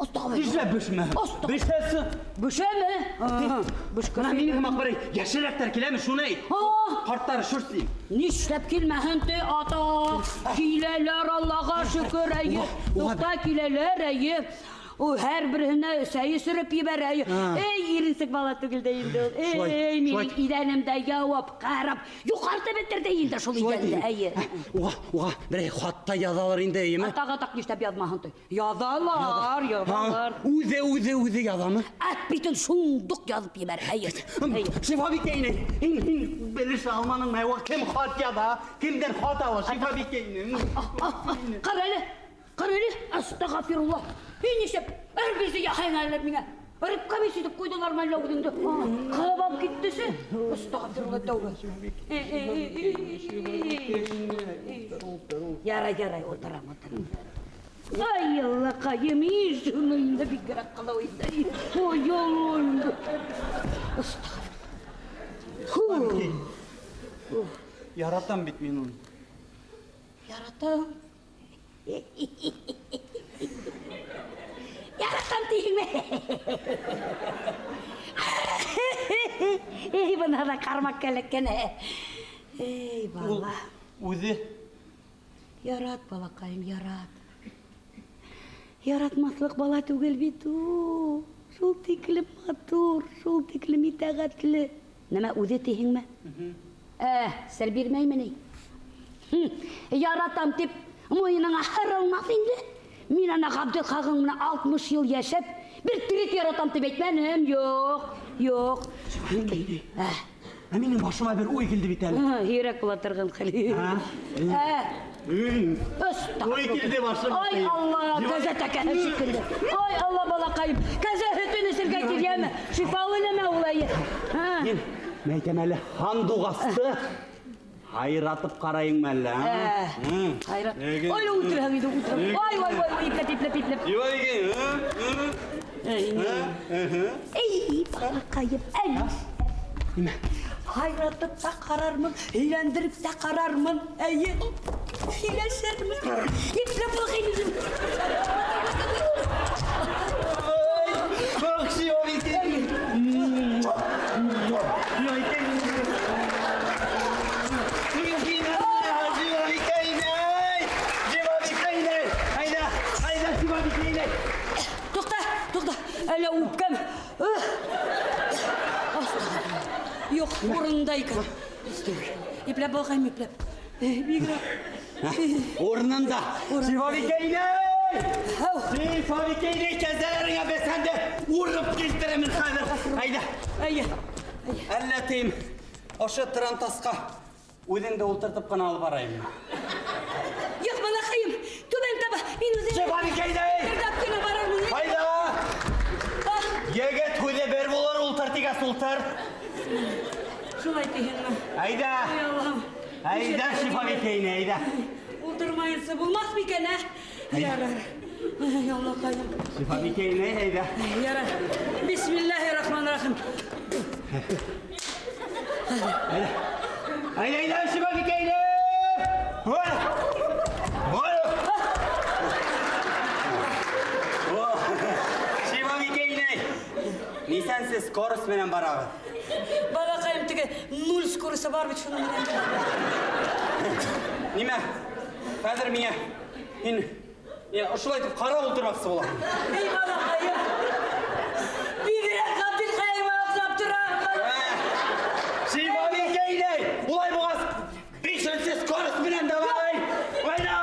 Оҫтаға Нишләп бешмә? Оҫтаға. Бешәсе. Бешәме? Бешкән. Бына минең һымаҡ берәй йәшерәктәр киләме, шуны әйт. Ҡарттары шөр тием. Нишләп килмәһен ти, атаҡ? Киләләр, Аллаға шөкөр, әйе. Туҡта, киләләр, әйе. Ул һәр береһенә сәй эсереп ебәрә, әйе. Эй, иренсек бала түгел дә инде ул. Эй, минең иҙәнемдә яуап, ҡарап, юғартып бөтөрҙө инде шул иҙәнде, әйе. Уға, уға берәй хат та яҙалар инде, әйеме? Атаҡ, атаҡ нишләп яҙмаһын ти? Яҙалар, яҙалар. Үҙе, үҙе, үҙе яҙамы? Әт битен шундуҡ яҙып ебәрә, әйе. Әйе. Шифабикә инәй, һин белешә алманың, уға кем хат яҙа, кемдән хат ала, Шифабикә инәй. Ҡара әле, ҡара әле, астағфирулла. Һин нишләп һәр береһе яһайың әле миңә? Рыбка итеп ҡуйҙылар мәллә үҙеңде? Ҡабап киттесе. Астағфирулла тәүбә. Ярай, ярай, ултырам, ултырам. Ай, Аллаҡайым, иш, шуны инде бигерәк ҡылау инде. Ой, Алла. Астағфирулла. Яратам бит мин уны. Яратам. Яратам тиһеңме? Эй, бына ҙа ҡармаҡ кәрәккән. Эй, бала. Үҙе. Ярат, балаҡайым, ярат. Яратмаҫлыҡ бала түгел бит ул. Шул тиклем матур, шул тиклем итәғәтле. Нәмә, үҙе тиһеңме? Сер бирмәйме ни? Яратам тип муйыныңа һырылмаҫ инде. Мин ана Ғабделхағың менән 60 йыл йәшәп, бер тирет яратам тип әйтмәнем. Юҡ, юҡ. Ә минең башыма бер уй килде бит әле. Йөрәк була торған хәл. Уй килде башыма. Ай Алла, кәзә тәкәһе шикелле. Ай Алла, балаҡайым, кәзә һөтөн эсергә киләме? Шифалы нәмә ул әйе. Мин әйтәм әле, һандуғасты һайратып ҡарайыңмы әллә? Һайрат. Ой, ултырһаң инде, ултыр. Ой, ой, ой, ипләп, ипләп, ипләп. Эй, балаҡайым, әй. Нимә? Һайратып та ҡарармын, әйләндереп тә ҡарармын. Әйе, һөйләшермен. Ипләп булғайым үзем. Туҡта, туҡта, әллә үпкәм. Юҡ, урынында икән. Ипләп булғайым, ипләп. Бигерәк. Урынында. Шифабикә инәй! Шифабикә инәй, кәзәләреңә бесәнде урып килтерәмен хәҙер. Әйҙә. Әйе. Әллә тием, ошо трантасҡа үҙеңде ултыртып ҡына алып барайыммы? Юҡ, балаҡайым, түбән таба, мин үҙем. Шифабикә инәй! Тырҙап кенә барырмын. Ҡайҙа? Егет һүҙе бер булыр, ултыр тигәс ултыр. Шулай тиһеңме? Әйҙә. Әйҙә, Шифабикә инәй, әйҙә. Ултырмайынса булмаҫ микән, ә? Ярар. Ай, Аллаҡайым. Шифабикә инәй, әйҙә. Ярар. Бисмиллаһир-рахманир-рахим. Әйҙә. Әйҙә, әйҙә, Шифабикә инәй! Ой! Ой! Шифабикә инәй! Нисәнсе скорость менән барабыҙ? Балаҡайым, теге нуль скоросты бар бит шуның менән. Нимә? Хәҙер миңә һин ошолай итеп ҡарап ултырмаҡсы булаһың. Эй, балаҡайым! Бигерәк Ғабделхәйемә оҡшап тораһың. Шифабикә инәй! Улай булғас, бишенсе скорость менән давай! Айҙа!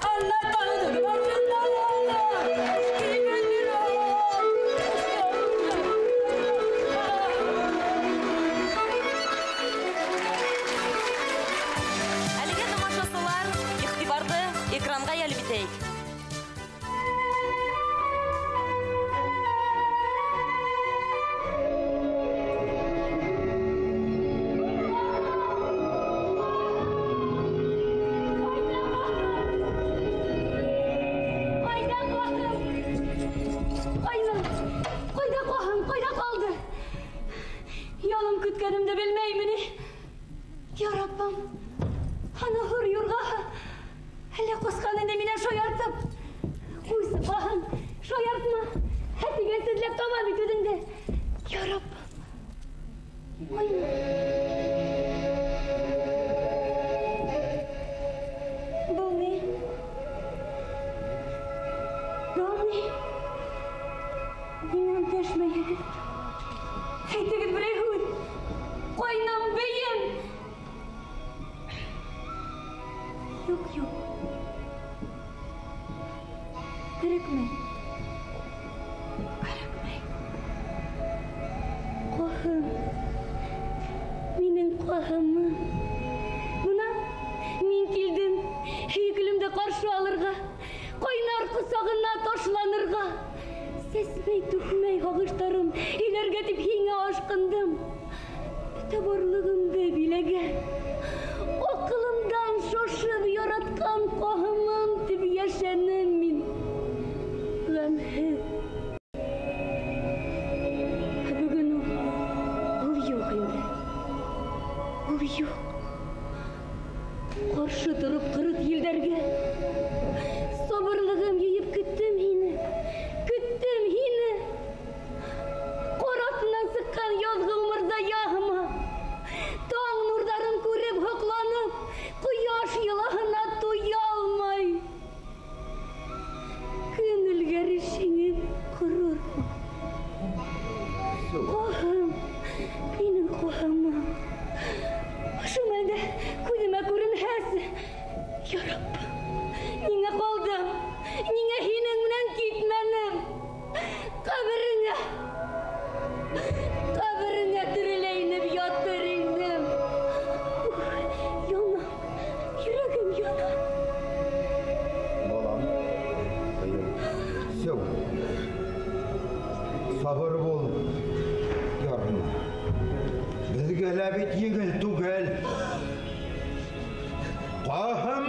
Алла тағыны башында. Әлеге тамашасылар иғтибарҙы экранға йәлеп итәйек. Ҡайҙа ҡаһым? Ҡайҙа ҡаһым? Ҡайҙа ҡалды? Ялым көткәнемде белмәйме ни? Я Раббым, ана һур юрғаһы. Әллә ҡасҡан инде минән шаяртып. Ҡуйсы, ҡаһым, шаяртма. Ә тигәнсезләп таба бит үҙеңде. Я Раббым. Ҡайна? Был ни? Был ни? Ниңә өндәшмәйһегеҙ? Әйтегеҙ берәй һүҙ. Ҡайнам, бейем. Юҡ, юҡ. Кәрәкмәй. Кәрәкмәй. Ҡаһым. Минең ҡаһымым. Бына мин килдем. Һөйөклөмдө ҡаршы алырға, ҡайнар ҡосағына ташланырға. Сәсмәй, түкмәй һағыштарым, һөйләргә тип һиңә ашҡындым. Бөтә барлығымды биләгән, аҡылымдан шашып яратҡан ҡаһымым тип йәшәнем мин. Ғәмһеҙ. Ә бөгөн ул юҡ инде. Ул юҡ. Ҡаршы тороп ҡырыҫ елдәргә, Сабыр бул, ярма. Беҙгә лә бит еңел түгел. Ҡаһым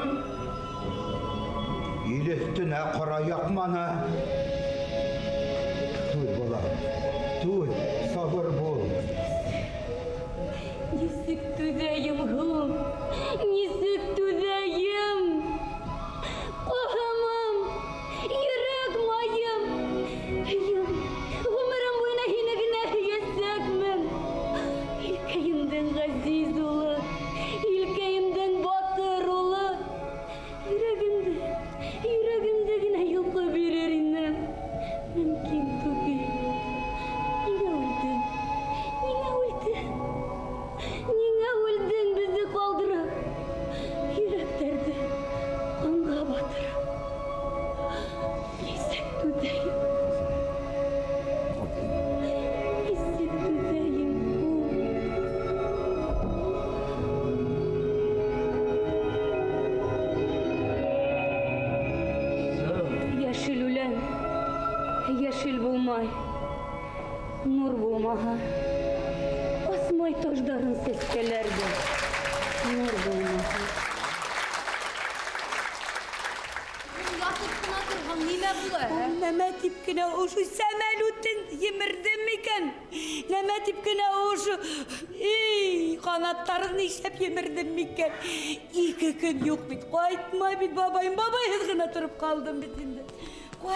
ил өҫтөнә ҡара яҡманы. Түҙ, балам, түҙ, сабыр бул. Нисек түҙәйем һуң? Нисек түҙәйем? Ҡаһымым, йөрәк майым. Һөйөм, ғүмерем буйына һине генә һөйәсәкмен. Илкәйемдең ғәзиз улы, илкәйемдең батыр улы. Йөрәгемде, йөрәгемде генә йолҡоп бирер инем. Мөмкин түгел. Ниңә үлдең? Ниңә үлдең? Ниңә үлдең беҙҙе ҡалдырып? Йөрәктәрҙе ҡанға батырып. Нисек түҙәйем? Нисек түҙәйем һуң? Йәшел үлән йәшел булмай, нур булмаһа, асмай таждарын сәскәләр ҙә, нур булмаһа. Ятып ҡына торһаң, нимә була? Нәмә тип кенә ошо сәмәлүтен емерҙем микән? Нәмә тип кенә ошо, эй, ҡанаттарын нишләп емерҙем микән? 2 көн юҡ бит, ҡайтмай бит бабайым, бабайһыҙ ғына тороп ҡалдым бит инде.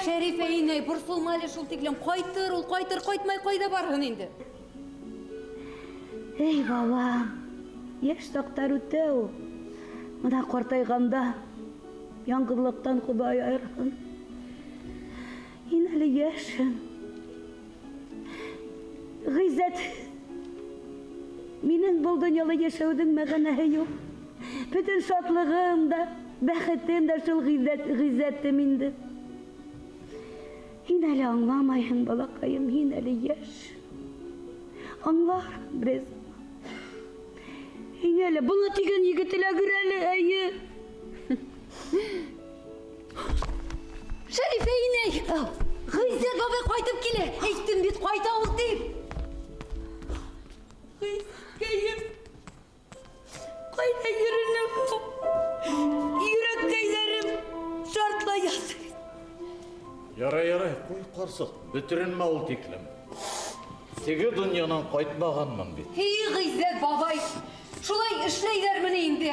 Шәрифә инәй, борсолма әле шул тиклем. Ҡайтыр ул, ҡайтыр, ҡайтмай ҡайҙа барһын инде? Эй, балам, йәш саҡтар үтә ул. Бына ҡартайғанда яңғыҙлыҡтан Хоҙай айырһын. Һин әле йәшһең. Ғиззәт, минең был донъяла йәшәүҙең мәғәнәһе юҡ. Бөтөн шатлығым да, бәхетем дә шул ғиззәтем инде. Һин әле аңламайһың, балаҡайым, һин әле йәш. Аңларһың бераз. Һин әле бына тигән егет эләгер әле, әйе. Шәрифә инәй, Ғиззәт бабай ҡайтып килә. Әйттем бит, ҡайта ул тип. Ғиззәткәйем, ҡайҙа йөрөнөң? Йөрәккәйҙәрем шартлай ятыр. Ярай, ярай, ҡуй ҡарсыҡ, бөтөрөнмә ул тиклем. Теге донъянан ҡайтмағанмын бит. Эй, Ғиззәт бабай, шулай эшләйҙәрме ни инде, ә?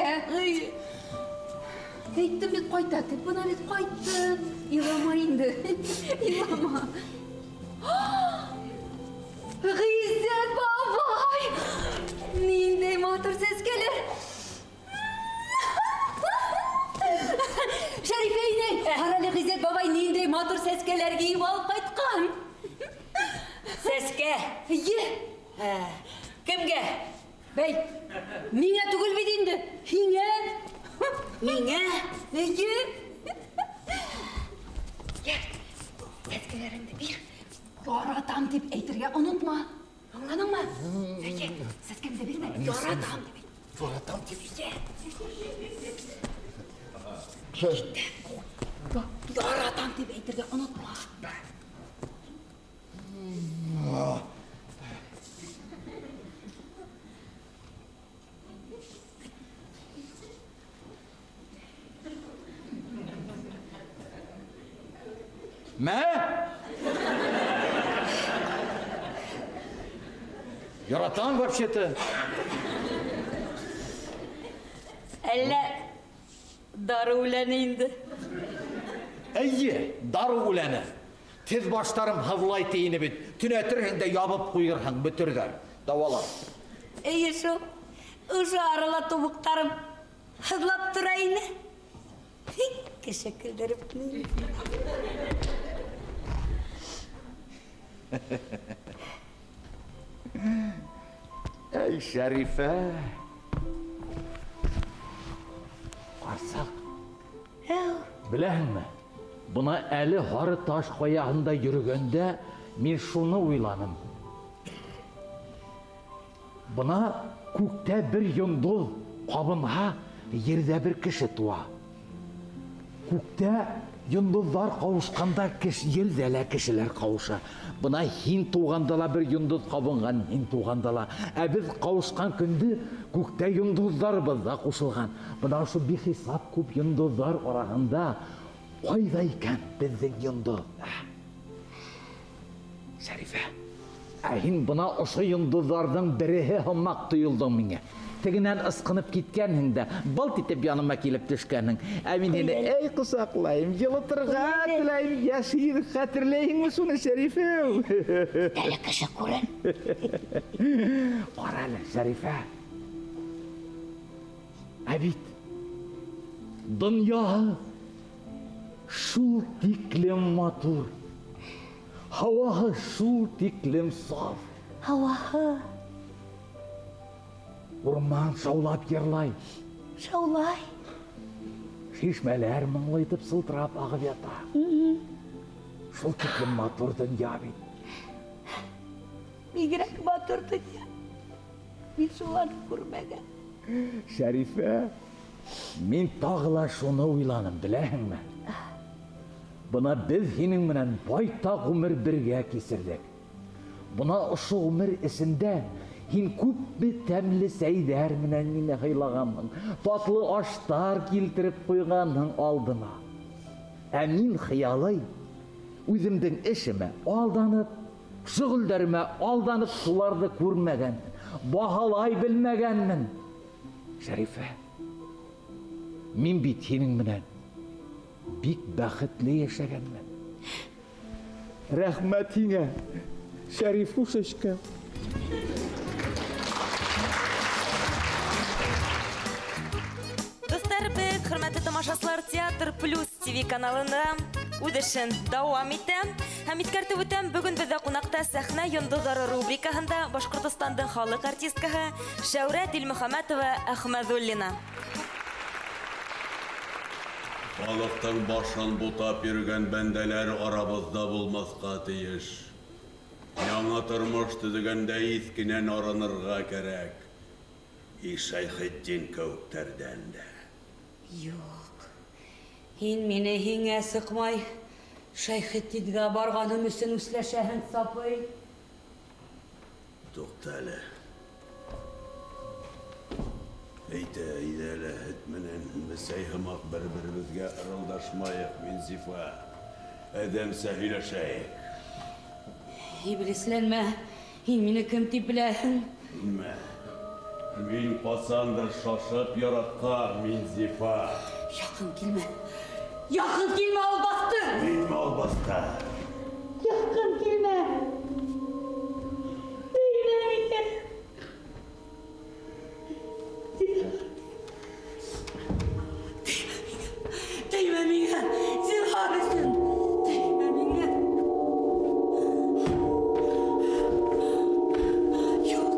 Әйттем бит ҡайта тип, бына бит ҡайтты. Илама инде, илама. Ғиззәт бабай! Ниндәй матур сәскәләр! Шәрифә инәй, ҡара әле Ғиззәт бабай ниндәй матур сәскәләр кейеп алып ҡайтҡан. Сәскә? Эйе. Кемгә? Бәй, миңә түгел бит инде, һиңә. Миңә? Эйе. Йә, сәскәләреңде бир. Яратам тип әйтергә онотма. Аңланыңмы? Эйе, сәскәңде бирмә, яратам тип әйт. Яратам тип. Эйе. Яратам тип әйтергә онотма. Мә? Яратам вообще-то. Әллә дарыу үләне инде? Әйе, дарыу үләне. Тиҙ баштарым һыҙлай тейене бит. Төнәтерһең дә ябып ҡуйырһың, бөтөрҙәр. Дауалар. Әйе шул. Ошо арала тубыҡтарым һыҙлап тора ине. Кеше көлдөрөп ни. Эй, Шәрифә. Ҡарсыҡ. Әү. Беләһеңме? Бына әле һары таш ҡаяһында йөрөгәндә мин шуны уйланым. Бына күктә бер йондоҙ ҡабынһа, ерҙә бер кеше тыуа. Күктә Йондоҙҙар ҡауышҡанда ерҙә лә кешеләр ҡауыша. Бына һин тыуғанда ла бер йондоҙ ҡабынған, мин тыуғанда ла. Ә беҙ ҡауышҡан көндө күктә йондоҙҙарыбыҙ ҙа ҡушылған. Бына ошо бихисап күп йондоҙҙар араһында ҡайҙа икән беҙҙең йондоҙ? Шәрифә, ә һин бына ошо йондоҙҙарҙың береһе һымаҡ тойолдоң миңә. Тегенән ысҡынып киткәнһең дә, былт итеп яныма килеп төшкәнһең. Ә мин һине эй ҡосаҡлайым, йылытырға теләйем, йәшер, хәтерләйһеңме шуны, Шәрифәү? Әле кеше күрер. Ҡара әле, Шәрифә. Ә бит донъяһы шул тиклем матур, һауаһы шул тиклем саф. Һауаһы. Урман шаулап йырлай. Шаулай. Шишмәләр моңло итеп сылтырап ағып ята. Шул тиклем матур донъя бит. Бигерәк матур донъя. Мин шуларны күрмәгән. Шәрифә, мин тағы ла шуны уйланым, беләһеңме? Бына беҙ һинең менән байтаҡ ғүмер бергә кисерҙек. Бына ошо ғүмер эсендә һин күпме тәмле сәйҙәр менән мине һыйлағанһың, татлы аштар килтереп ҡуйғанһың алдыма. Ә мин хыялый үҙемдең эшемә алданып, шөғөлдәремә алданып шуларҙы күрмәгәнмен, баһалай белмәгәнмен. Шәрифә, мин бит һинең менән бик бәхетле йәшәгәнмен. Рәхмәт һиңә, Шәрифушечка. Дуҫтар, беҙ, хөрмәтле тамашасылар, Театр Плюс ТВ каналында үҙ эшен дауам итә. Һәм иҫкәртеп үтәм, бөгөн беҙҙә ҡунаҡта сәхнә йондоҙҙары рубрикаһында Башҡортостандың халыҡ артисткаһы Шәүрә Дилмөхәмәтова Әхмәҙуллина. Халыҡтың башын бутап йөрөгән бәндәләр арабыҙҙа булмаҫҡа тейеш. Яңы тормош төҙөгәндә иҫкенән арынырға кәрәк. И Шәйхетдин кеүектәрҙән дә. Юҡ, һин мине һиңә сыҡмай Шәйхетдингә барғаным өсөн үсләшәһең, Сапый. Туҡта әле. Әйтә, әйҙә әле, һөт менән бесәй һымаҡ бер-беребеҙгә ырылдашмайыҡ, Минзифа. Әҙәмсә һөйләшәйек. Иблисләнмә, һин мине кем тип беләһең? Нимә? Мин ҡасандыр шашып яратҡан Минзифа. Яҡын килмә. Яҡын килмә, албаҫты! Минме албаҫты? Яҡын килмә. Теймә миңә. Теймә миңә, зинһар өсөн. Теймә миңә. Юҡ.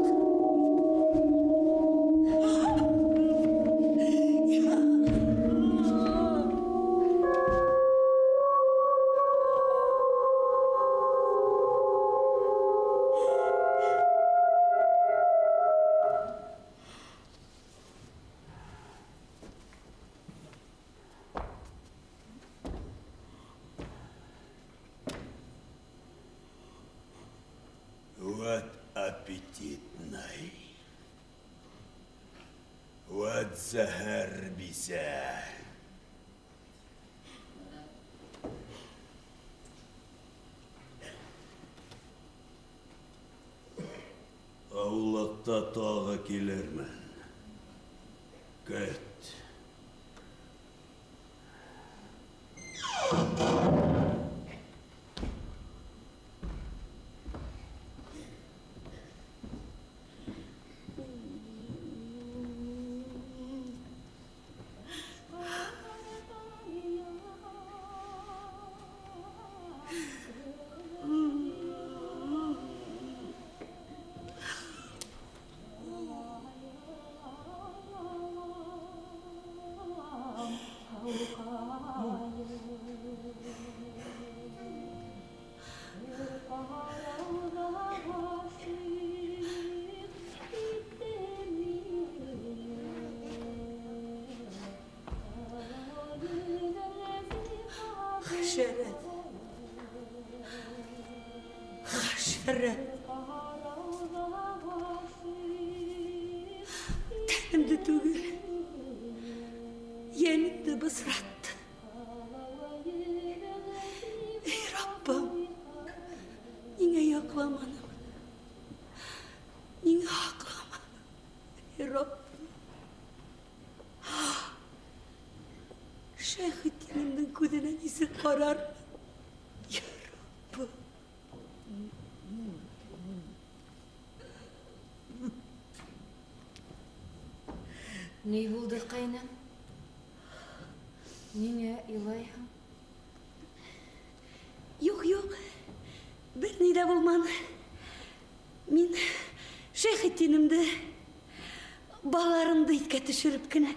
Вот аппетитный. Вот зәһәр бисә. Аулаҡта тағы килермен. Көт. хәшәрәт. Тәнемде түгел, йәнемде бысратты. Ey Rabbim, ниңә яҡламаның? Ниңә һаҡламаның? Ey Rabbim. Шәйхетдинемдең күҙенә нисек ҡарармын? Я Раббым. Ни булды, ҡәйнәм? Ниңә илайһың? Юҡ, юҡ, бер ни ҙә булманы. Мин Шәйхетдинемде, балаларымды иҫкә төшөрөп кенә.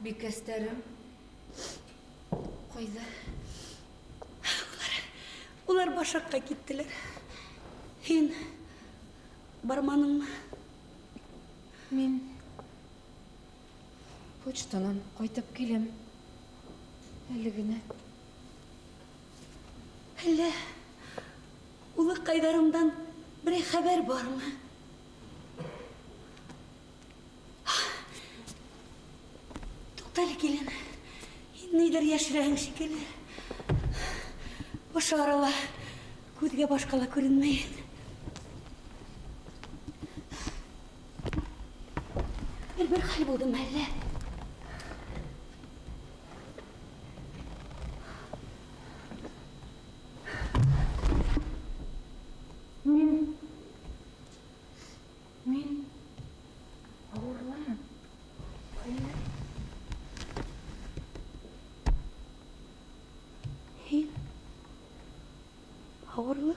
Бикәстәрем ҡайҙа? Улар Башаҡҡа киттеләр. Һин барманыңмы? Мин почтанан ҡайтып киләм. Әле генә. Әллә улыҡайҙарымдан берәй хәбәр бармы? Туҡта әле, килен. Һин ниҙер йәшерәһең шикелле. Ошо арала күҙгә башҡа ла күренмәйен. Бер-бер хәл булдымы әллә? Мин ауырланым. Һин ауырлы?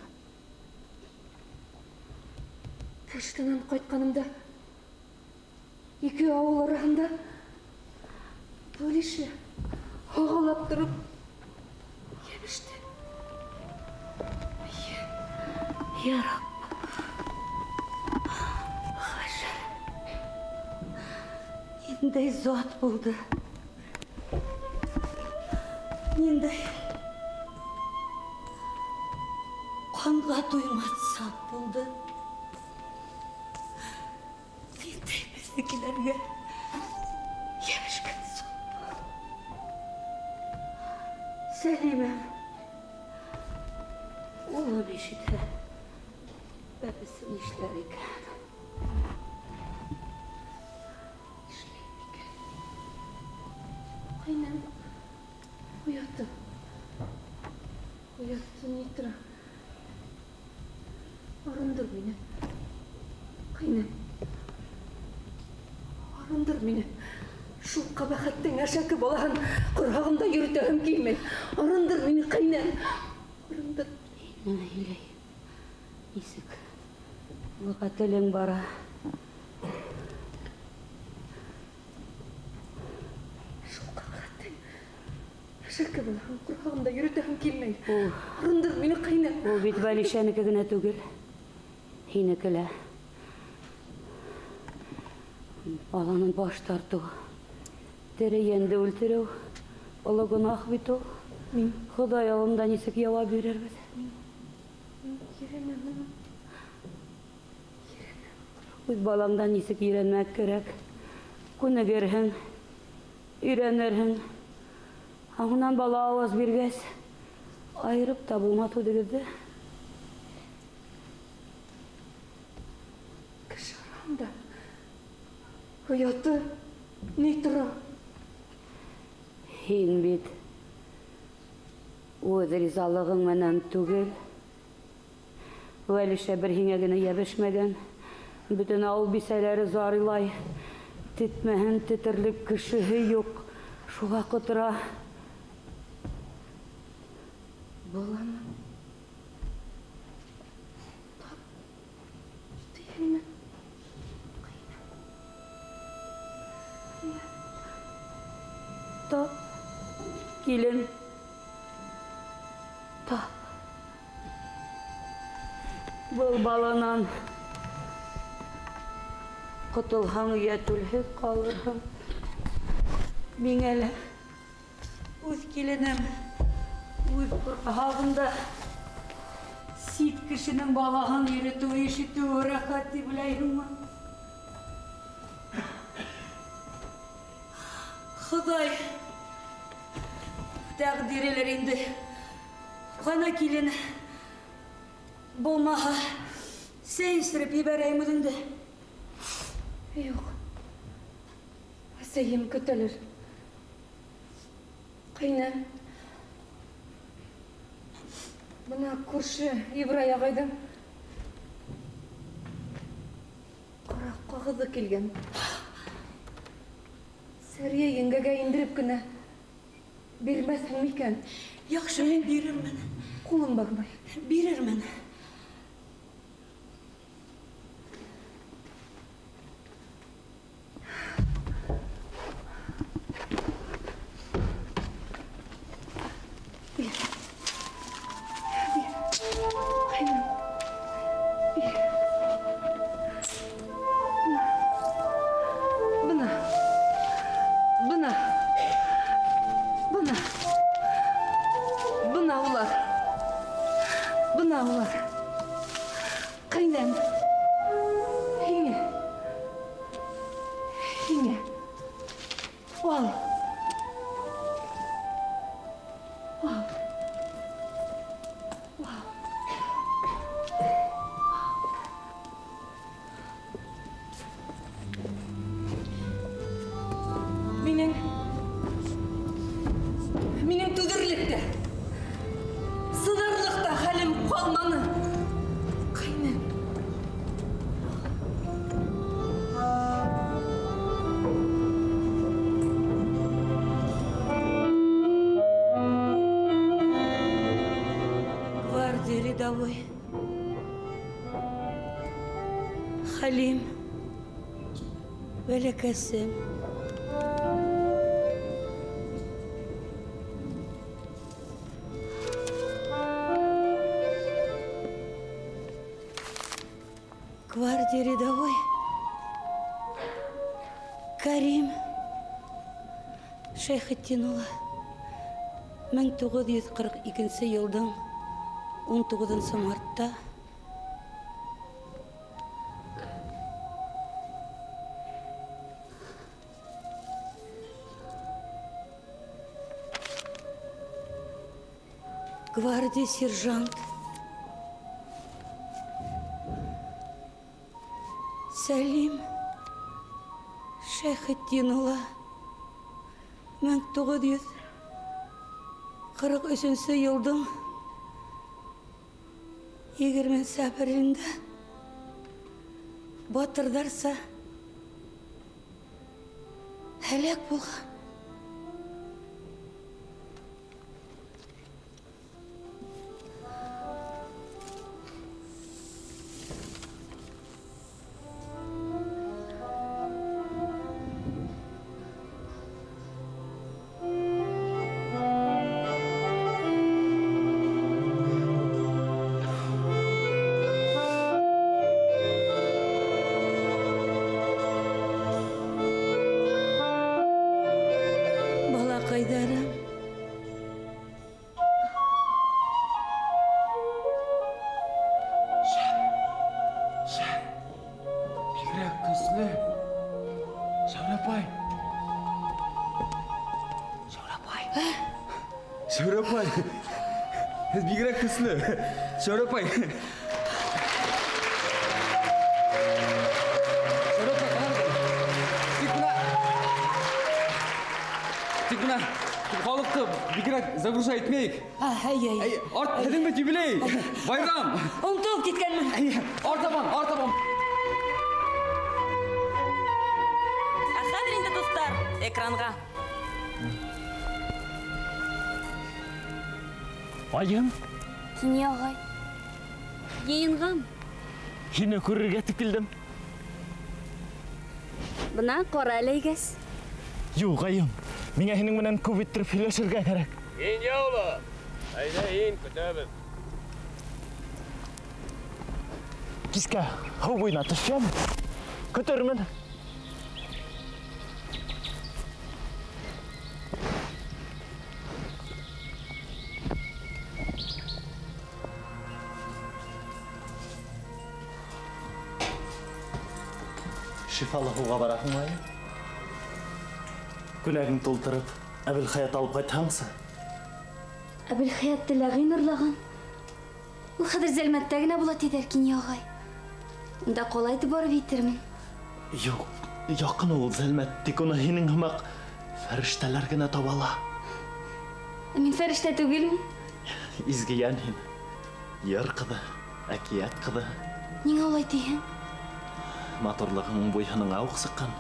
Почтанан ҡайтҡанымда ике ауыл араһында Вәлишә һағалап тороп йәбеште. Я Рабб. Хәшәр. Ниндәй зат булды. Ниндәй ҡанға туймаҫ зат булды. Ниндәй беҙҙекеләргә йәбешкән зат булды. Сәлимәм, улым ишетә. Бәбесе нишләр икән? Ҡәйнәм, оятты. Оятты ни тора. Арындыр мине. Ҡәйнәм. Арындыр мине. Шул ҡәбәхәттең әшәке балаһын ҡорһағымда йөрөтәһем килмәй. Арындыр мине, ҡәйнәм. Арындыр. Нимә һөйләй? Нисек? Быға телең бара. Шул ҡәбәхәттең әшәке балаһын ҡорһағымда йөрөтәһем килмәй. Арындыр мине, ҡәйнәм. Ул бит Вәлишәнеке генә түгел, һинеке лә. Баланан баш тартыу, тере йәнде үлтереү оло гонаһ бит ул. Мин Хоҙай алдында нисек яуап бирербеҙ? Мин ерәнәм. Үҙ балаңдан нисек ерәнмәк кәрәк? Күнегерһең, өйрәнерһең. Аңынан бала ауаз биргәс, айырып та булмаҫ үҙегеҙҙе. Кеше араһында ояты ни тора? Һин бит үҙ ризалығың менән түгел. Вәлишә бер һиңә генә йәбешмәгән. Бөтөн ауыл бисәләре зарилай. Тетмәһен тетерлек кешеһе юҡ. Шуға ҡотора. Баланы тап тиһеңме? Тап, килен, тап. Был баланан ҡотолһаң, йәтүлһеҙ ҡалырһың. Миңә лә үҙ киленем, үҙ ҡорһағымда Сит кешенең балаһын йөрөтөү, ишетеү рәхәт дип беләйһеңме? Хоҙай тәҡдирелер инде. Ҡана килен, булмаһа, сәй эсереп ебәрәйем үҙеңде. Юҡ, әсәйем көтәлер. Ҡәйнә, бына күрше Ибрай ағайҙың ҡара ҡағыҙы килгән. Сәрйә еңгәгә индереп кенә бирмәҫһең микән? Яҡшы, мин бирермен. Ҡулым бармай. Бирермен. Бир. Бир. Ҡайным. Бир. Бына. Бына. Бына. Бына улар. Бына улар. Ҡәйнәм. Һиңә. Һиңә. Ал. Ал. Ал. Минең түҙерлек тә, сыҙарлыҡ та хәлем ҡалманы. Ҡәйнәм. Гвардия рядовой Хәлим, бәләкәсем. Гвардия рядовой Карим Шәйхетдинулы 1942 йылдың 19 мартта гвардия сержант Сәлим Шәйхетдинулы 1943 йылдың 20 апрелендә батырҙарса һәләк булған. Балаҡайҙарым, Шәп, бигерәк көслө. Шәүрә апай. Шәүрә апай. Шәүрә апай. Һеҙ бигерәк көслө. Шәүрә апай. Шәүрә апай, ҡарағыҙ. Тик бына, тик бына халыҡты бигерәк загружать итмәйек. Әй, әй. Арт, һеҙҙең бит юбилей, байрам. Онотолоп киткәнмен. Әй, артабан, артабан. Ә хәҙер инде, дуҫтар, экранға. Айым. Кинйә ағай. Йыйынған. Һине күрергә тип килдем. Бына ҡара әләйгәс. Юҡ, айым. Миңә һинең менән күп иттереп һөйләшергә кәрәк. Ин, улым. Әйҙә, ин, көтәбеҙ. Кискә һыу буйына төшәм. Көтөрмөн. Шифалы һыуға бараһың ай. Күнәгең тултырып, Әбелхаят алып ҡайтһаңсы. Әбелхаятты ләғин урлаған. Ул хәҙер Зәлмәттә генә була тиҙәр, Кинйә ағай. Унда ҡалайтып барып етермен. Юҡ, яҡын ул Зәлмәт, тик уны һинең һымаҡ фәрештәләр генә таба ала. Мин фәрештә түгелмен. Изге йән һин. Йыр ҡыҙы, әкиәт ҡыҙы. Ниңә улай тиһең? Матурлығың буйһыныңа уҡ сыҡҡан.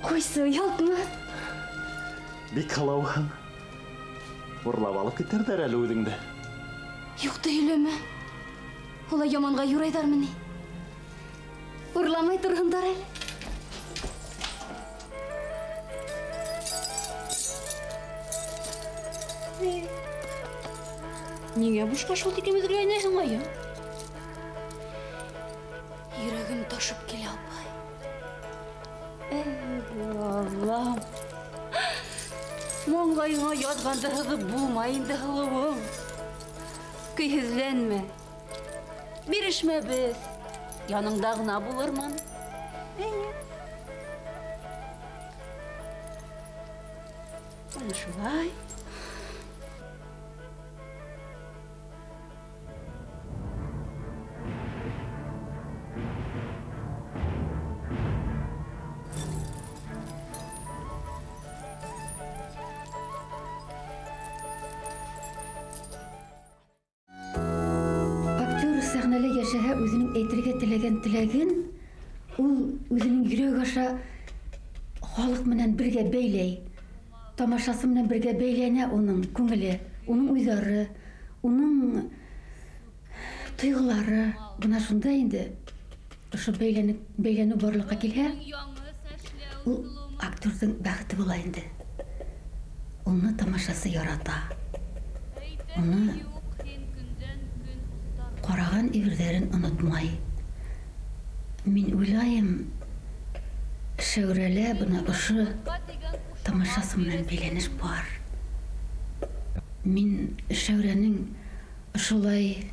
Ҡуйсы, оялтма. Бик һылыуһың. Урлап алып китерҙәр әле үҙеңде. Юҡты һөйләмә. Улай яманға юрайҙармы ни? Урламай торһондар әле. Ниңә бушҡа шул тиклем өҙгөләнәһең, айым? Йөрәгем ташып килә, апай. Эй, Аллам. Маңлайыңа яҙғанды һыҙып булмай инде, һылыуым. Көйһөҙләнмә. Бирешмәбеҙ. Яныңда ғына булырмын. Ана шулай. Сәхнәлә йәшәһә үҙенең әйтергә теләгән теләген ул үҙенең йөрәге аша халыҡ менән бергә бәйләй. Тамашасы менән бергә бәйләнә уның күңеле, уның уйҙары, уның тойғолары. Бына шунда инде ошо бәйләнеү барлыҡҡа килһә, ул актерҙың бәхете була инде. Уны тамашасы ярата. Уны ҡараған әйберҙәрен онотмай. Мин уйлайым, Шәүрәлә бына ошо тамашасы менән бәйләнеш бар. Мин Шәүрәнең ошолай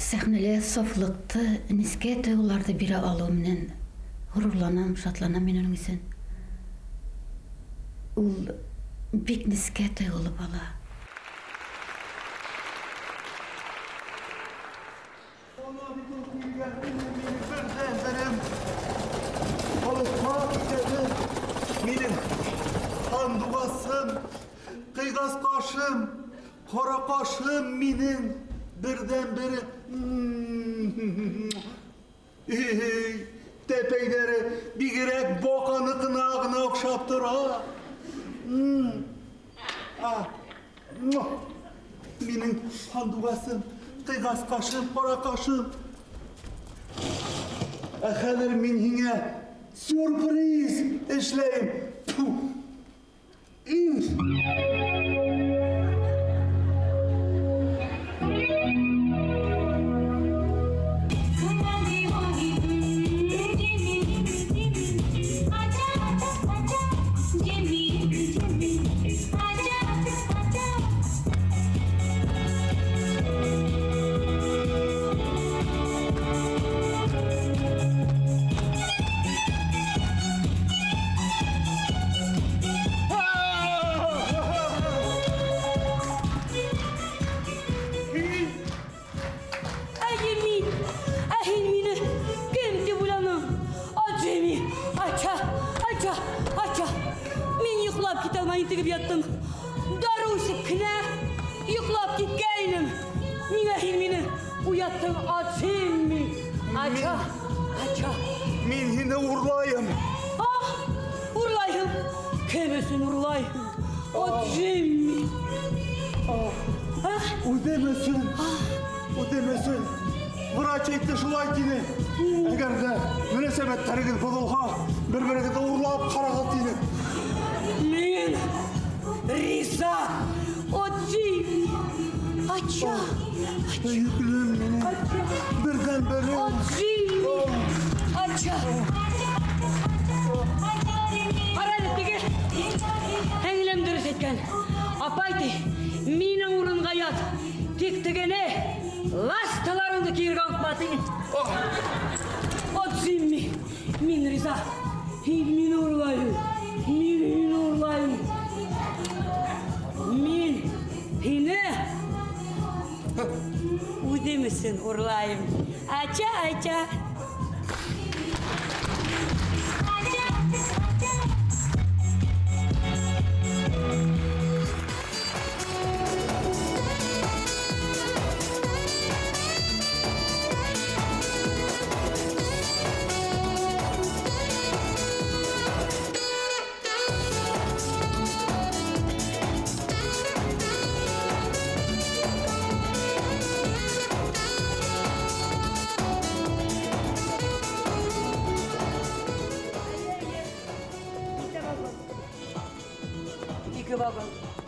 сәхнәлә сафлыҡты, нескә тойғоларҙы бирә алыуы менән ғорурланам, шатланам мин уның өсөн. Ул бик нескә тойғоло бала. Минең һандуғасым, ҡыйғас ҡашым, ҡара ҡашым минең берҙән-бере. Эй, тәпәйҙәре бигерәк баҡаныҡына ғына оҡшап тора. Минең һандуғасым, ҡыйғас ҡашым, ҡара ҡашым. Ә хәҙер мин һиңә сюрприз эшләйем. Интегеп яттым. Дарыу эсеп кенә йоҡлап киткәйнем. Ниңә һин мине уяттың, Джимми? Ача, ача. Мин һине урлайым. А, урлайһың. Кем өсөн урлайһың? О, Джимми. Үҙем өсөн. Үҙем өсөн. Врач әйтте шулай тине. Әгәр ҙә мөнәсәбәттәрегеҙ боҙолһа, бер-берегеҙҙе урлап ҡарағыҙ тине. Мин риза, о, Джимми. Ача, Һөйөклөм минең. Берҙән-берем. О, Джимми. Ача. Ҡара әле теге. Һеңлем дөрөҫ әйткән. Апай ти, минең урынға ят. Тик тегене Ласталарыңды кейергә онотма, тине. От Джимми, мин риза. Һин мине урлайһың. Мин һине урлайым. Мин һине үҙем өсөн урлайым. Ача, ача.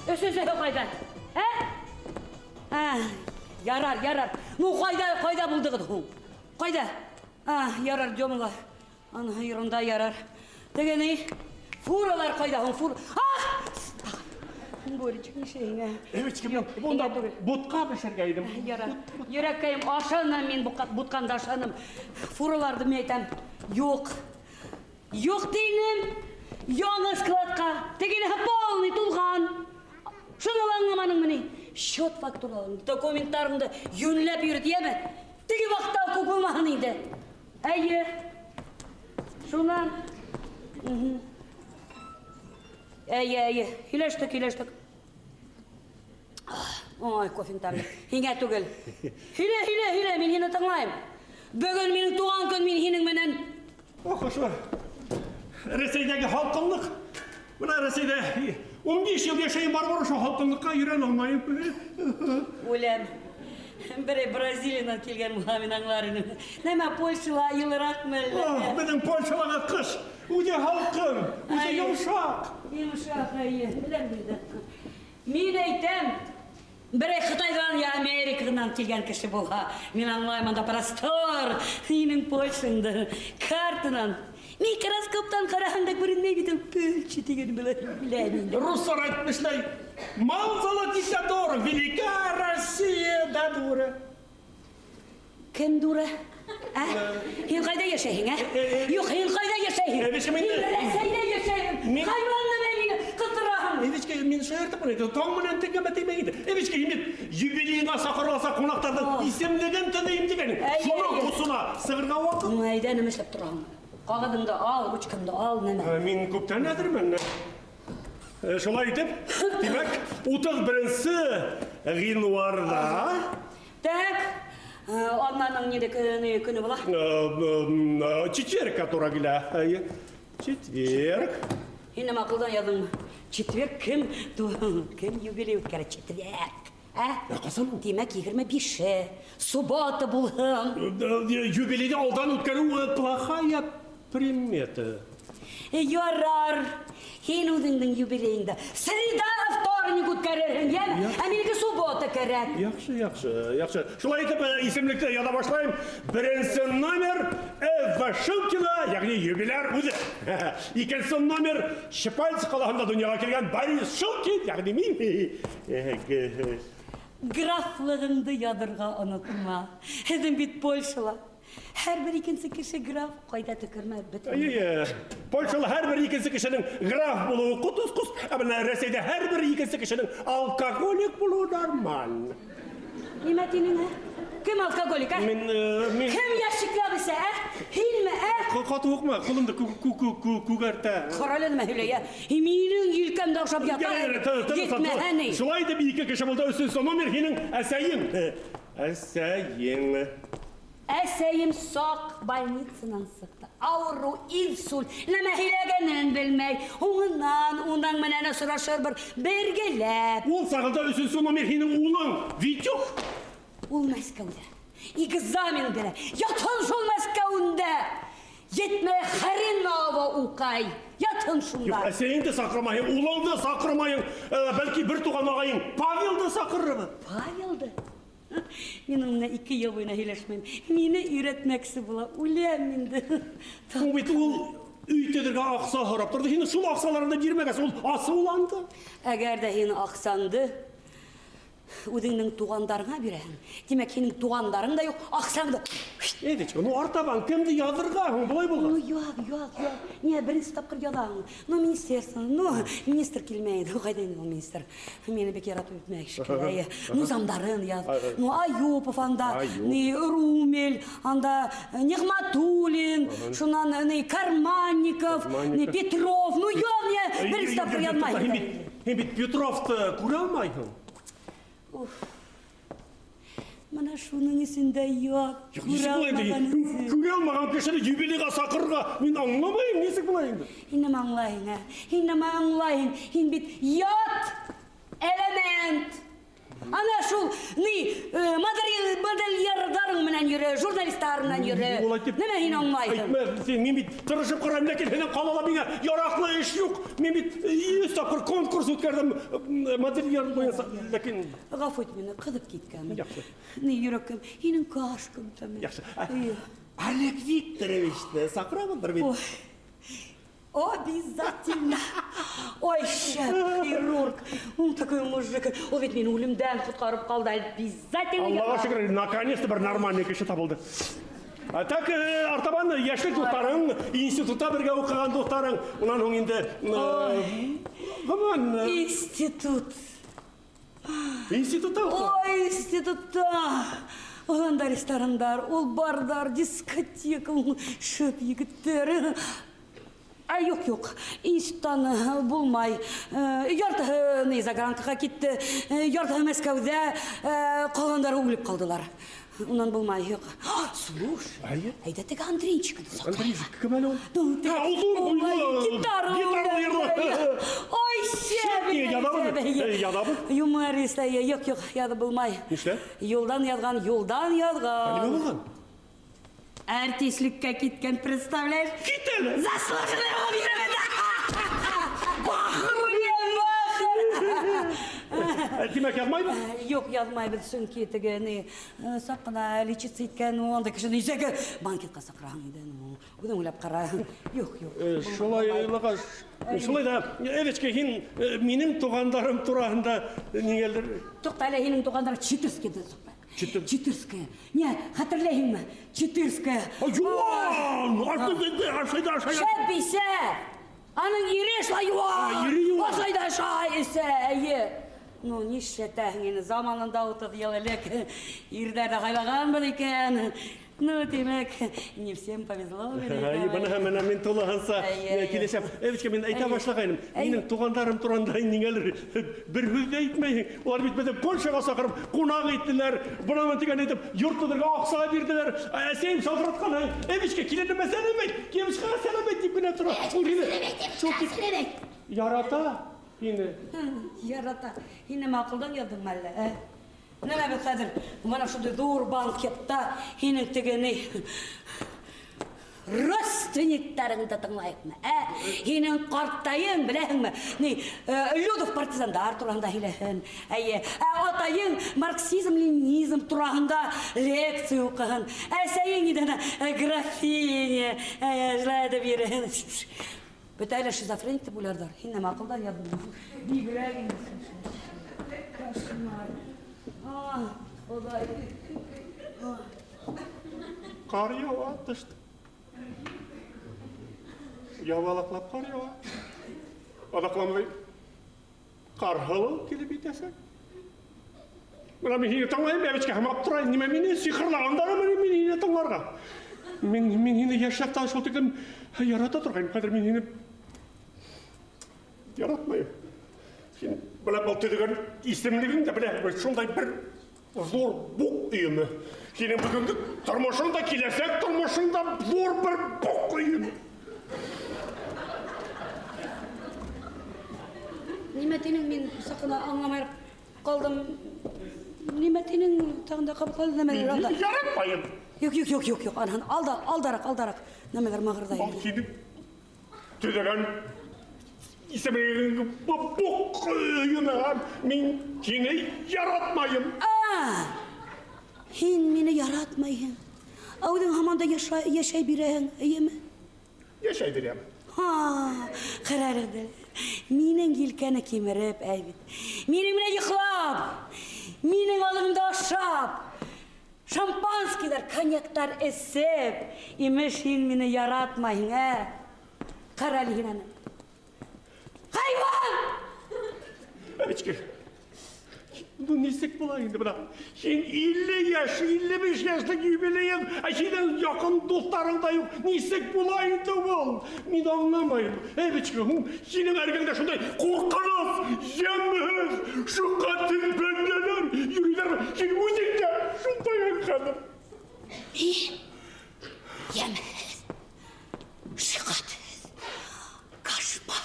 Өсөнсөһө ҡайҙа? Ә? Ярар, ярар. Ну, ҡайҙа, ҡайҙа булдығыҙ һуң? Ҡайҙа? Ярар, Дёмала. Ана ерунда ярар. Теге ни? Фуралар ҡайҙа һуң? Фур. Боричек, нишләйһең, ә? Эвечка, мин бында бутҡа бешергәйнем. Ярар. Йөрәккәйем, ашаным мин бутҡанды ашаным. Фураларҙы мин әйтәм. Юҡ. Юҡ тинем. Яңы складҡа. Тегенеһе полный тулған. Шуны ла аңламаныңмы ни? Счет фактураларыңды, документтарыңды йүнләп йөрөт, йәме? Теге ваҡытта күп булмаһын инде. Әйе. Шунан. Әйе, әйе. Һөйләштек, һөйләштек. Ой, кофең тәмле. Һиңә түгел. Һөйлә, һөйлә, һөйлә, мин һине тыңлайым. Бөгөн минең тыуған көн, мин һинең менән. Ох, ошо. Рәсәйҙәге һалҡынлыҡ. Бына Рәсәйҙә 15 йыл йәшәйем, барыбер ошо һалҡынлыҡҡа өйрәнә алмайым. Үләм. Берәй Бразилиянан килгән булһа, мин аңлар инем. Нәмә, Польшала йылыраҡмы әллә? Ох, беҙҙең Польшалағы ҡыш үҙе һалҡын, үҙе йомшаҡ. Йомшаҡ, әйе, беләм инде. Мин әйтәм, берәй Ҡытайҙан я Американан килгән кеше булһа, мин аңлайым, анда простор, һинең Польшаңды картанан, микроскоптан ҡараһаң да күренмәй бит ул Польша тигән беләм инде. Руслар әйтмешләй, мал золотица дорог, велика Россия да дура. Кем дура? Ә? Һин ҡайҙа йәшәйһең, ә? Юҡ, һин ҡайҙа йәшәйһең? Мин Рәсәйҙә йәшәйем. Хайуан нәмә мине ҡыҙҙыраһың. Эвечка, мин шаяртып ҡына, таң менән тегемә теймәй инде. Эвечка, мин юбилейыңа саҡырыласа ҡунаҡтарҙың исемлеген төҙөйөм тигән. Шуның ҡусына сығырға ваҡыт. Әйҙә, нәмә эшләп тораһың? Ҡағыҙыңды ал, ручкаңды ал, нәмә. Мин күптән әҙермен. Шулай итеп, тимәк, 31 ғинуарҙа. Так, аҙнаның ниндәй көнө була? Четвергка тура килә. Четверг. Һин нәмә аҡылдан яҙҙыңмы? Четверг кем? Кем юбилей үткәрә? Четверг. Ә? Ҡасан ул? Тимәк, 25-е. Суббота булһын. Юбилейҙе алдан үткәреү плохая примета. Ярар, һин үҙеңдең юбилейыңды среда, вторник үткәрерһең, йәме? Ә минеке суббота кәрәк. Яҡшы, яҡшы, яҡшы. Шулай итеп, исемлекте яҙа башлайым. Беренсе номер Эвва Шилкина, йәғни юбиляр үҙе. Икенсе номер Шипальц ҡалаһында донъяға килгән Борис Шилкин, йәғни мин. Графлығыңды яҙырға онотма. Һеҙҙең бит Польшала һәр бер икенсе кеше граф, ҡайҙа төкөрмә, бөтөн. Эйе, Польшала һәр бер икенсе кешенең граф булыуы ҡот осҡос, ә бына Рәсәйҙә һәр бер икенсе кешенең алкоголик булыуы нормаль. Нимә тинең, ә? Кем алкоголик, ә? Мин, мин. Кем ящиклап эсә, ә? Һинме, ә? Ҡаты һуҡма, ҡулымды күгәртә. Ҡара әле нәмә һөйләй, ә? Минең елкәмде ашап ята. Етмәһә ни? Шулай итеп ике кеше булды, өсөнсө номер һинең әсәйең. Әсәйең. Әсәйем саҡ больницанан сыҡты. Ауырыу, инсульт, нәмә һөйләгәнен белмәй. Һуңынан уның менән осрашырбыҙ бергәләп. Ул сағында өсөнсө номер һинең улың, Витюк. Ул Мәскәүҙә. Экзамен бирә. Ятһын шул Мәскәүендә. Етмәй хреново уҡай. Ятһын шунда. Юҡ, әсәйеңде саҡырмайым, улыңды саҡырмайым. Бәлки бер туған ағайың Павелды саҡырырбыҙ. Павелды? Мин уның менән 2 йыл буйына һөйләшмәйем. Мине өйрәтмәксе була. Үләм инде. Ул бит ул өй төҙөргә аҡса һорап торҙо. Һин шул аҡсаларыңды бирмәгәс, ул асыуланды. Әгәр ҙә һин аҡсаңды Үҙеңдең туғандарыңа бирәһең. Тимәк, һинең туғандарың да юҡ, аҡсаң да. Эвечка, ну артабан кемде яҙырға һуң былай булғас? Ну, яҙ, яҙ, яҙ. Ниә, беренсе тапҡыр яҙаһың. Ну, министерство, ну, министр килмәй инде. Ҡайҙа инде ул министр? Мине бик яратып бөтмәй шикелле. Ну, замдарын яҙ. Ну, Аюпов анда, ни, Румель, анда Ниғматуллин, шунан ни, Карманников, ни, Петров. Ну, яҙ, ниә, беренсе тапҡыр яҙмай. Һин бит Петровты күрә алмайһың. Уф. Мына шуның эсендә яҙ. Нисек була инде? Күрә алмаған кешене юбилейға саҡырырға мин аңламайым, нисек була инде? Һин нәмә аңлайһың, ә? Һин нәмә аңлайһың? Һин бит ят элемент. Ана шул ни модельерҙарың менән йөрө, журналисттар менән йөрө. Нәмә һин аңлайһың? Әйтмә, син мин бит тырышып ҡарайым, ләкин һинең ҡалала миңа яраҡлы эш юҡ. Мин бит 100 тапҡыр конкурс үткәрҙем модельер буйынса, ләкин ғәфү ит мине, ҡыҙып киткәнмен. Яҡшы. Ни йөрәкем, һинең кашкам тәмле. Яҡшы. Олег Викторовичты саҡырамындыр бит. Обязательно. Ой, шеф, хирург. Он такой мужик. Ул ведь мине үлемдән ҡотҡарып ҡалды. Обязательно. Аллаға шөкөр, наконец-то бер нормальный кеше табылды. А так, артабан йәшлек дуҫтарың, институтта бергә уҡыған дуҫтарың, унан һуң инде ғөмүмән институт. Институтта уҡыған. Ой, институтта. Ул анда ресторандар, ул барҙар, дискотека, ул шәп егеттәр. Ә юҡ, юҡ, институттан булмай. Яртыһы ни загранкаға китте, яртыһы Мәскәүҙә, ҡалғандары үлеп ҡалдылар. Унан булмай, юҡ. Слушай, әйҙә теге Андрейчикны саҡырайыҡ. Андрейчик кем әле ул? Оҙон буйлы, гитара уйнай. Ой, шәп! Яҙабыҙ? Юморист, юҡ, юҡ, яҙып булмай. Нишләп? Юлдан яҙған, юлдан яҙған. Нимә булған? Артистлеккә киткән, представляешь? Кит әле! Заслуженный булып йөрөмәне! Бахыр үлгән, бахыр! Тимәк, яҙмайбыҙ? Юҡ, яҙмайбыҙ, сөнки теге ни, саҡ ҡына лечиться иткән, ундай кешене нисек банкетҡа саҡыраһың инде, үҙең уйлап ҡара. Юҡ, юҡ. Шулай, шулай да, Эвечка, һин минең туғандарым тураһында ниңәлер? Туҡта әле, һинең туғандарың Читырскийҙа сыҡмай. Читырская. Не, хәтерләйһеңме? Читырская. Юан! Шәп бисә! Аның ире шулай юан! Ашай да ашай эсә, әйе. Ну, нишләтәһең инде, заманында 30 йыл элек ирҙәрҙе һайлағанбыҙ икән. Ну, тимәк, не всем повезло. Әй, бына менә мин тулыһынса килешәм. Эвечка, мин әйтә башлағайным. Минең туғандарым туранда ниңәлер бер һүҙ ҙә әйтмәйһең. Улар бит беҙҙе Польшаға саҡырып ҡунаҡ иттеләр. Бына тигән әйтеп, йорт төҙөргә аҡса бирҙеләр. Әсәйем шылтыратҡан, Эвечка, киленемә сәләм әйт, кемшҡа сәләм әйт тип кенә тора. Ул һине шул тип ярата һине. Ярата. Һин нәмә аҡылдан яҙҙыңмы әллә, ә? Нәмә бит хәҙер, бына шундай ҙур банкетта һинең теге ни родственниктарыңды тыңлайыҡмы, ә? Һинең ҡартайың, беләһеңме, ни Людов партизандар тураһында һөйләһен, әйе, ә атайың марксизм, ленинизм тураһында лекция уҡыһын, әсәйең иҙәнә графиня, шулай итеп йөрөһөн. Бөтә әле шизофреник тип уйларҙар. Һин нәмә аҡылдан яҙҙың? Бигерәк инде. Кошмар. Хоҙай. Ҡар яуа тышта. Ябалаҡлап ҡар яуа. Аҙаҡламай ҡар һылыу килеп етәсәк. Бына мин һине тыңлайым, Бәбечкә, һәм аптырайым. Нимә мине сихырлағандармы мин һине тыңларға? Мин һине йәш саҡтан шул тиклем ярата торғайным. Хәҙер мин һине яратмайым. Һин бына был төҙөгән исемлегең дә белә, шундай бер ҙур буҡ өйөмө. Һинең бөгөнгө тормошоң да, киләсәк тормошоң да ҙур бер буҡ өйөмө. Нимә тинең, мин саҡ ҡына аңламай ҡалдым. Нимә тинең, тағын да ҡабатланы нәмәлер алда. Яратмайым. Юҡ, юҡ, юҡ, юҡ, юҡ, анаһын алда, алдараҡ, алдараҡ. Нәмәлер мығырҙай. Был һинең төҙөгән исемлегең буҡ өйөмө. Мин һине яратмайым. Һин мине яратмайһың. Ә үҙең һаман да йәшәй бирәһең, эйеме? Йәшәй бирәм. Ҡара әле, минең елкәне кимереп, әй бит. Минең менән йоҡлап, Минең алдымда ашап, шампанскийлар, коньяктар эсеп, имеш һин мине яратмайһың, ә? Ҡара әле һин аны. Хайван! Әбичке, ну нисек була инде бына? Һин 50 йәш, 55 йәшлек юбилейың, ә һинең яҡын дуҫтарың да юҡ. Нисек була инде был? Мин аңламайым. Әбичке, һинең эргәңдә шундай ҡурҡыныс, йәмһеҙ, шөҡәтһеҙ бәндәләр йөрөйҙәр. Һин үҙең дә шундай хәҙер. Мин йәмһеҙ, шөҡәтһеҙ, кошмар.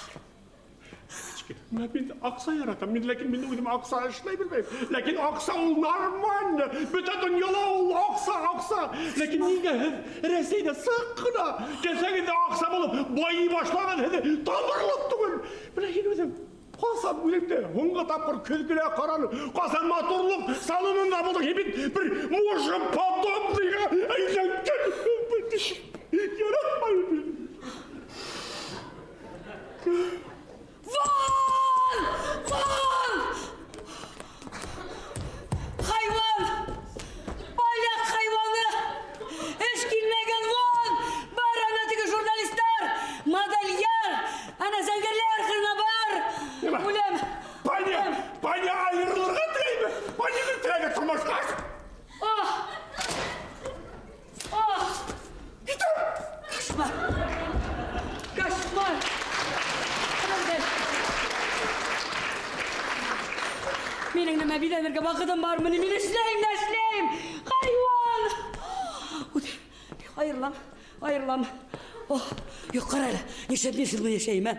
Мин аҡса яратам, мин ләкин мин үҙем аҡса эшләй белмәйем. Ләкин аҡса ул нормально, бөтә донъяла ул аҡса, аҡса. Ләкин нигә һеҙ Рәсәйҙә саҡ ҡына кеҫәгеҙҙә аҡса булып байый башлаған һеҙҙе танырлыҡ түгел. Бына һин үҙең ҡасан үҙеңде һуңғы тапҡыр көҙгөлә ҡараның, ҡасан матурлыҡ салонында булдың, һин бит бер мужеподобныйға әйләнгән. Яратмайым мин. Вон! Вон! Хайван! Поляк хайваны! Эш килмәгән, вон! Бар ана теге журналисттар, модельер, ана зәңгәрләр артына бар! Үләм! Паня! Паня айырылырға теләйме? Паняның теләге тормошҡа ашып! Ах! Ах! Кошмар! Кошмар! Минең нәмә биҙәнергә ваҡытым бармы? Мин эшләйем дә эшләйем! Хайван! Айырылам, айырылам. Юҡ, ҡара әле, нишләп мин шунда йәшәйем, ә?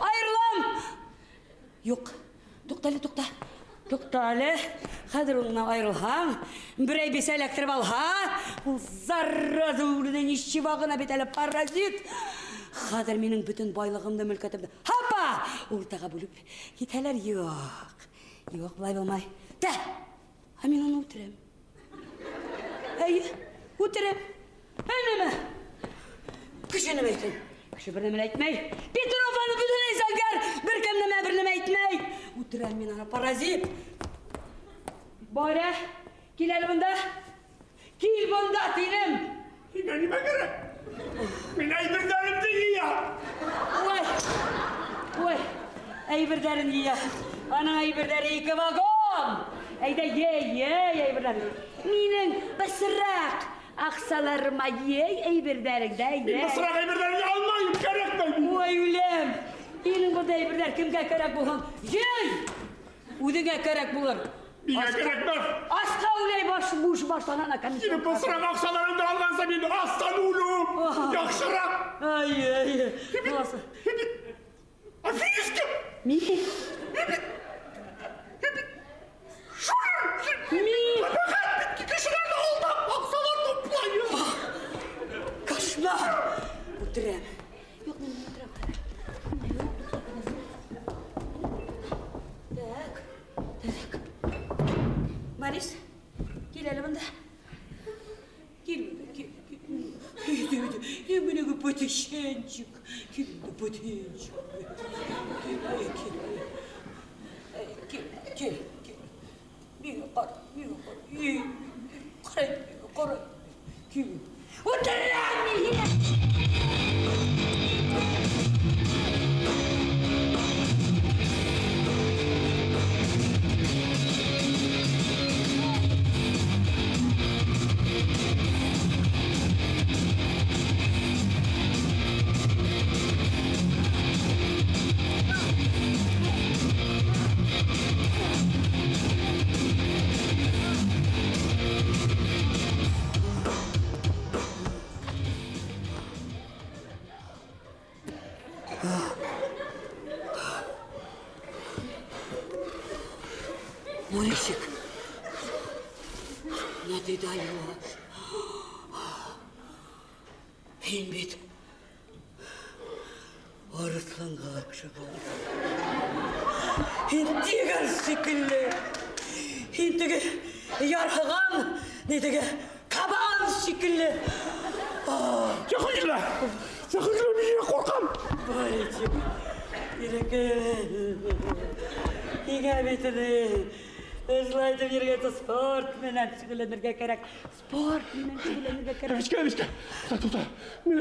Айырылам! Юҡ, туҡта әле, туҡта. Туҡта әле. Хәҙер унан айырылһаң, берәй бисә эләктереп алһа, ул зараза үҙенә ничего ғына бит әле паразит. Хәҙер минең бөтөн байлығымды, мөлкәтемде һапа уртаға бүлеп китәләр. Юҡ, юҡ, былай булмай. Тә, ә мин уны үтерәм. Әйе, үтерәм. Ә нәмә? Кеше нәмә әйтһен? Кеше бер нәмә әйтмәй. Петров аны бөтөнләй зәңгәр, бер кем нәмә бер нәмә әйтмәй. Үтерәм мин аны, паразит. Боря, кил әле бында. Кил бында, тинем. Һиңә нимә кәрәк? Мин әйберҙәремде йыям. Ой, ой, әйберҙәрен йыя. Аның әйберҙәре ике вагон. Әйҙә, ей, ей, әйберҙәрен. Минең бысраҡ аҡсаларыма ей әйберҙәреңде, әйҙә. Мин бысраҡ әйберҙәреңде алмайым, кәрәкмәй. Ой, үләм. Һинең бындай әйберҙәр кемгә кәрәк булһын? Ей! Үҙеңә кәрәк булыр. Миңә кәрәкмәҫ. Асҡа үләй баш, буш баштан ана комиссия. Һинең бысраҡ аҡсаларыңды алғанса мин астан үлем. Яҡшыраҡ. Ай, ай. Аферист кем? Мин. Мин. Кешеләрҙе алдап, аҡсалар туплайым. Кошмар. Үтерәм. Юҡ, мин үтерәм. Так, так. Борис, кил әле бында. Кил бында, кил, кил. Кил, кил, минең патишенчик. Кил бында, патишенчик. Кил, кил. Кил, кил, кил. Миңә ҡара, миңә ҡара. Ҡара, миңә ҡара. Кил. Үтерәм мин һине! Борисик, ну ты даешь. Һин бит арыҫланға оҡшаған. Һин тигр шикелле. Һин теге ярһыған, ни теге кабан шикелле. Яҡын килмә. Яҡын килмә, мин һинән ҡурҡам. Борисик, Ирекем. Һиңә бит инде. Шулай итеп йөргәндә спорт менән шөгыльләнергә кәрәк. Спорт менән шөгыльләнергә кәрәк. Әбискә, әбискә. Тута, мин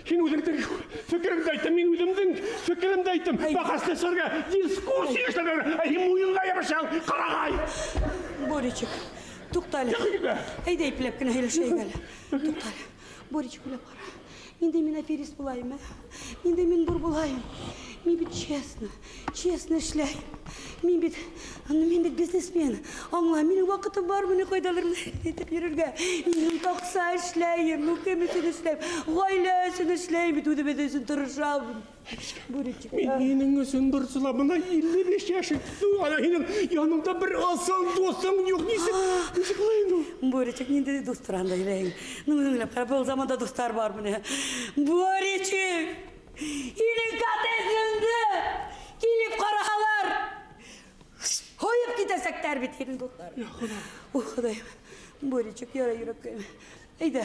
һин үҙеңдең фекереңде әйттең, мин үҙемдең фекеремде әйттем. Бәхәсләшергә, дискуссия эшләргә, ә һин муйынға ябышаң, ҡарағай. Боричек, туҡта әле. Әйҙә ипләп кенә һөйләшәйек әле. Туҡта әле. Боричек, уйлап ҡара. Ниндәй мин аферист булайым, ә? Ниндәй мин бур булайым? Мин бит честно, честно эшләйем. Мин бит бизнесмен. Аңла, минең ваҡытым бар, мине ҡайҙалыр итеп йөрөргә. Мин таҡса эшләйем, ну кем өсөн эшләйем? Ғаилә өсөн эшләйем, бит үҙебеҙ өсөн тырышам. Боричек. Мин һинең өсөн борсолам, бына 55 йәшең. Ана һинең яныңда бер ысын дуҫың юҡ. Нисек улай инде ул? Боричек, ниндәй дуҫ тураһында һөйләйһең? Ну, уйлап ҡара, был заманда дуҫтар бар менә. Боричек, һинең коттеджыңды килеп ҡараһалар, һойоп китәсәктәр бит һинең дуҫтар. Ой, Хоҙайым, Боричек, ярай йөрәккәйем. Әйҙә,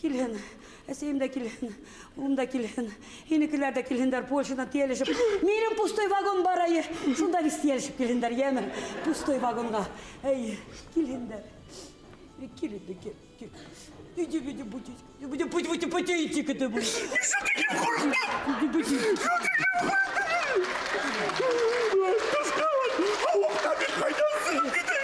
килһен, әсәйем дә килһен, улым да килһен, һинекеләр ҙә килһендәр, Польшанан тейәлешеп. Минең пустой вагон бар, әйе, шунда бит тейәлешеп килһендәр, йәме, пустой вагонға. Әйе, килһендәр. Кил инде, кил, кил. Иди, иди, будь, иди, будь, будь, будь, иди к этому. Что ты кем ҡурҡтың? Что ты кем ҡурҡтың? Һыуыҡта бит ҡайҙан сығып китә?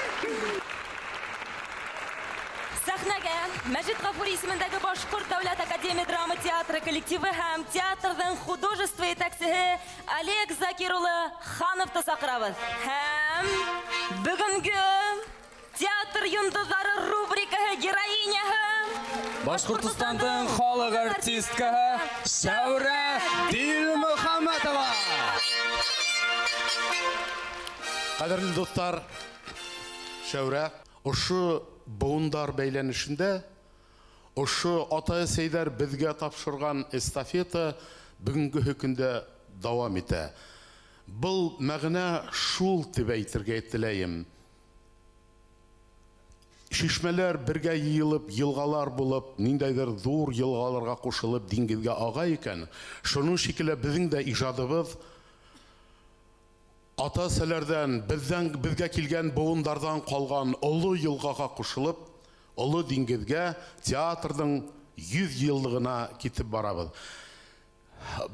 Сәхнәгә Мәжит Ғафури исемендәге Башҡорт дәүләт академия драма театры коллективы һәм театрҙың художество етәксеһе Олег Закир улы Хановты саҡырабыҙ. Һәм бөгөнгө театр йондоҙҙары рубрикаһы героиняһы Башҡортостандың халыҡ артисткаһы Шәүрә Дилмөхәмәтова. Ҡәҙерле дуҫтар, Шәүрә, ошо быуындар бәйләнешендә ошо ата-әсәйҙәр беҙгә тапшырған эстафета бөгөнгө көндә дауам итә. Был мәғәнә шул тип әйтергә теләйем. Шишмәләр бергә йыйылып, йылғалар булып, ниндәйҙер ҙур йылғаларға ҡушылып диңгеҙгә аға икән, шуның шикелле беҙҙең дә ижадыбыҙ ата-әсәләрҙән, беҙҙән беҙгә килгән быуындарҙан ҡалған оло йылғаға ҡушылып, оло диңгеҙгә театрҙың 100 йыллығына китеп барабыҙ.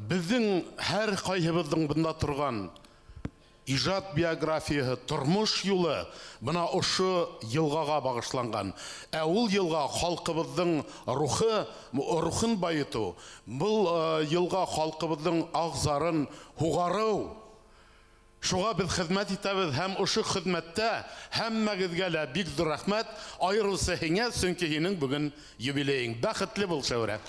Беҙҙең һәр ҡайһыбыҙҙың бында торған ижад биографияһы, тормош юлы бына ошо йылғаға бағышланған. Ә ул йылға халҡыбыҙҙың рухы, рухын байытыу, был йылға халҡыбыҙҙың ағзарын һуғарыу. Шуға беҙ хеҙмәт итәбеҙ һәм ошо хеҙмәттә һәммәгеҙгә лә бик ҙур рәхмәт, айырыуса һиңә, сөнки һинең бөгөн юбилейың. Бәхетле бул, Шәүрә.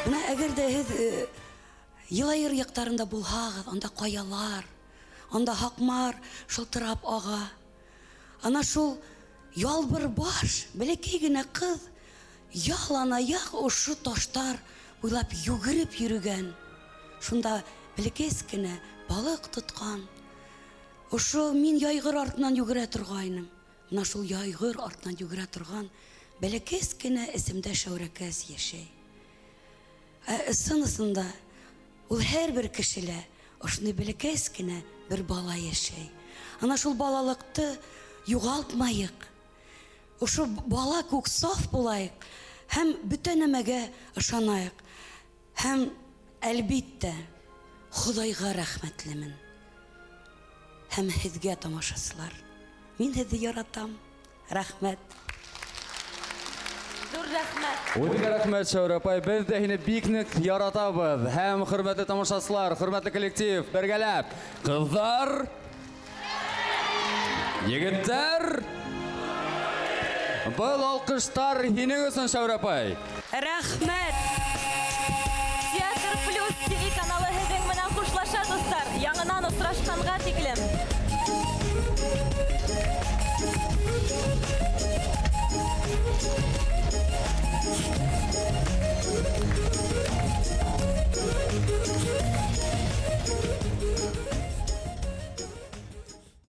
Бына әгәр ҙә һеҙ Йылайыр яҡтарында булһағыҙ, анда ҡаялар, анда һаҡмар шылтырап аға. Ана шул ялбыр баш, бәләкәй генә ҡыҙ ялан аяҡ ошо таштар буйлап йүгереп йөрөгән. Шунда бәләкәс кенә балыҡ тотҡан. Ошо мин яйғыр артынан йүгерә торғайным. Бына шул яйғыр артынан йүгерә торған бәләкәс кенә исемдә Шәүрәкәс йәшәй. Ә ысынысында ул һәр бер кешелә ошоно бәләкәс кенә бер бала йәшәй. Ана шул балалыҡты юғалтмайыҡ. Ошо бала күк саф булайыҡ һәм бөтә нәмәгә ышанайыҡ. Һәм әлбиттә Хоҙайға рәхмәтлемен. Һәм һеҙгә, тамашасылар. Мин һеҙҙе яратам. Рәхмәт. Ҙур рәхмәт. Үҙеңә рәхмәт, Шәүрә апай. Беҙ ҙә һине бик ныҡ яратабыҙ. Һәм хөрмәтле тамашасылар, хөрмәтле коллектив, бергәләп. Ҡыҙҙар, егеттәр, был алҡыштар һинең өсөн, Шәүрә апай. Рәхмәт. Театр Плюс ТВ каналы һеҙҙең менән хушлаша, дуҫтар. Яңынан осрашҡанға тиклем.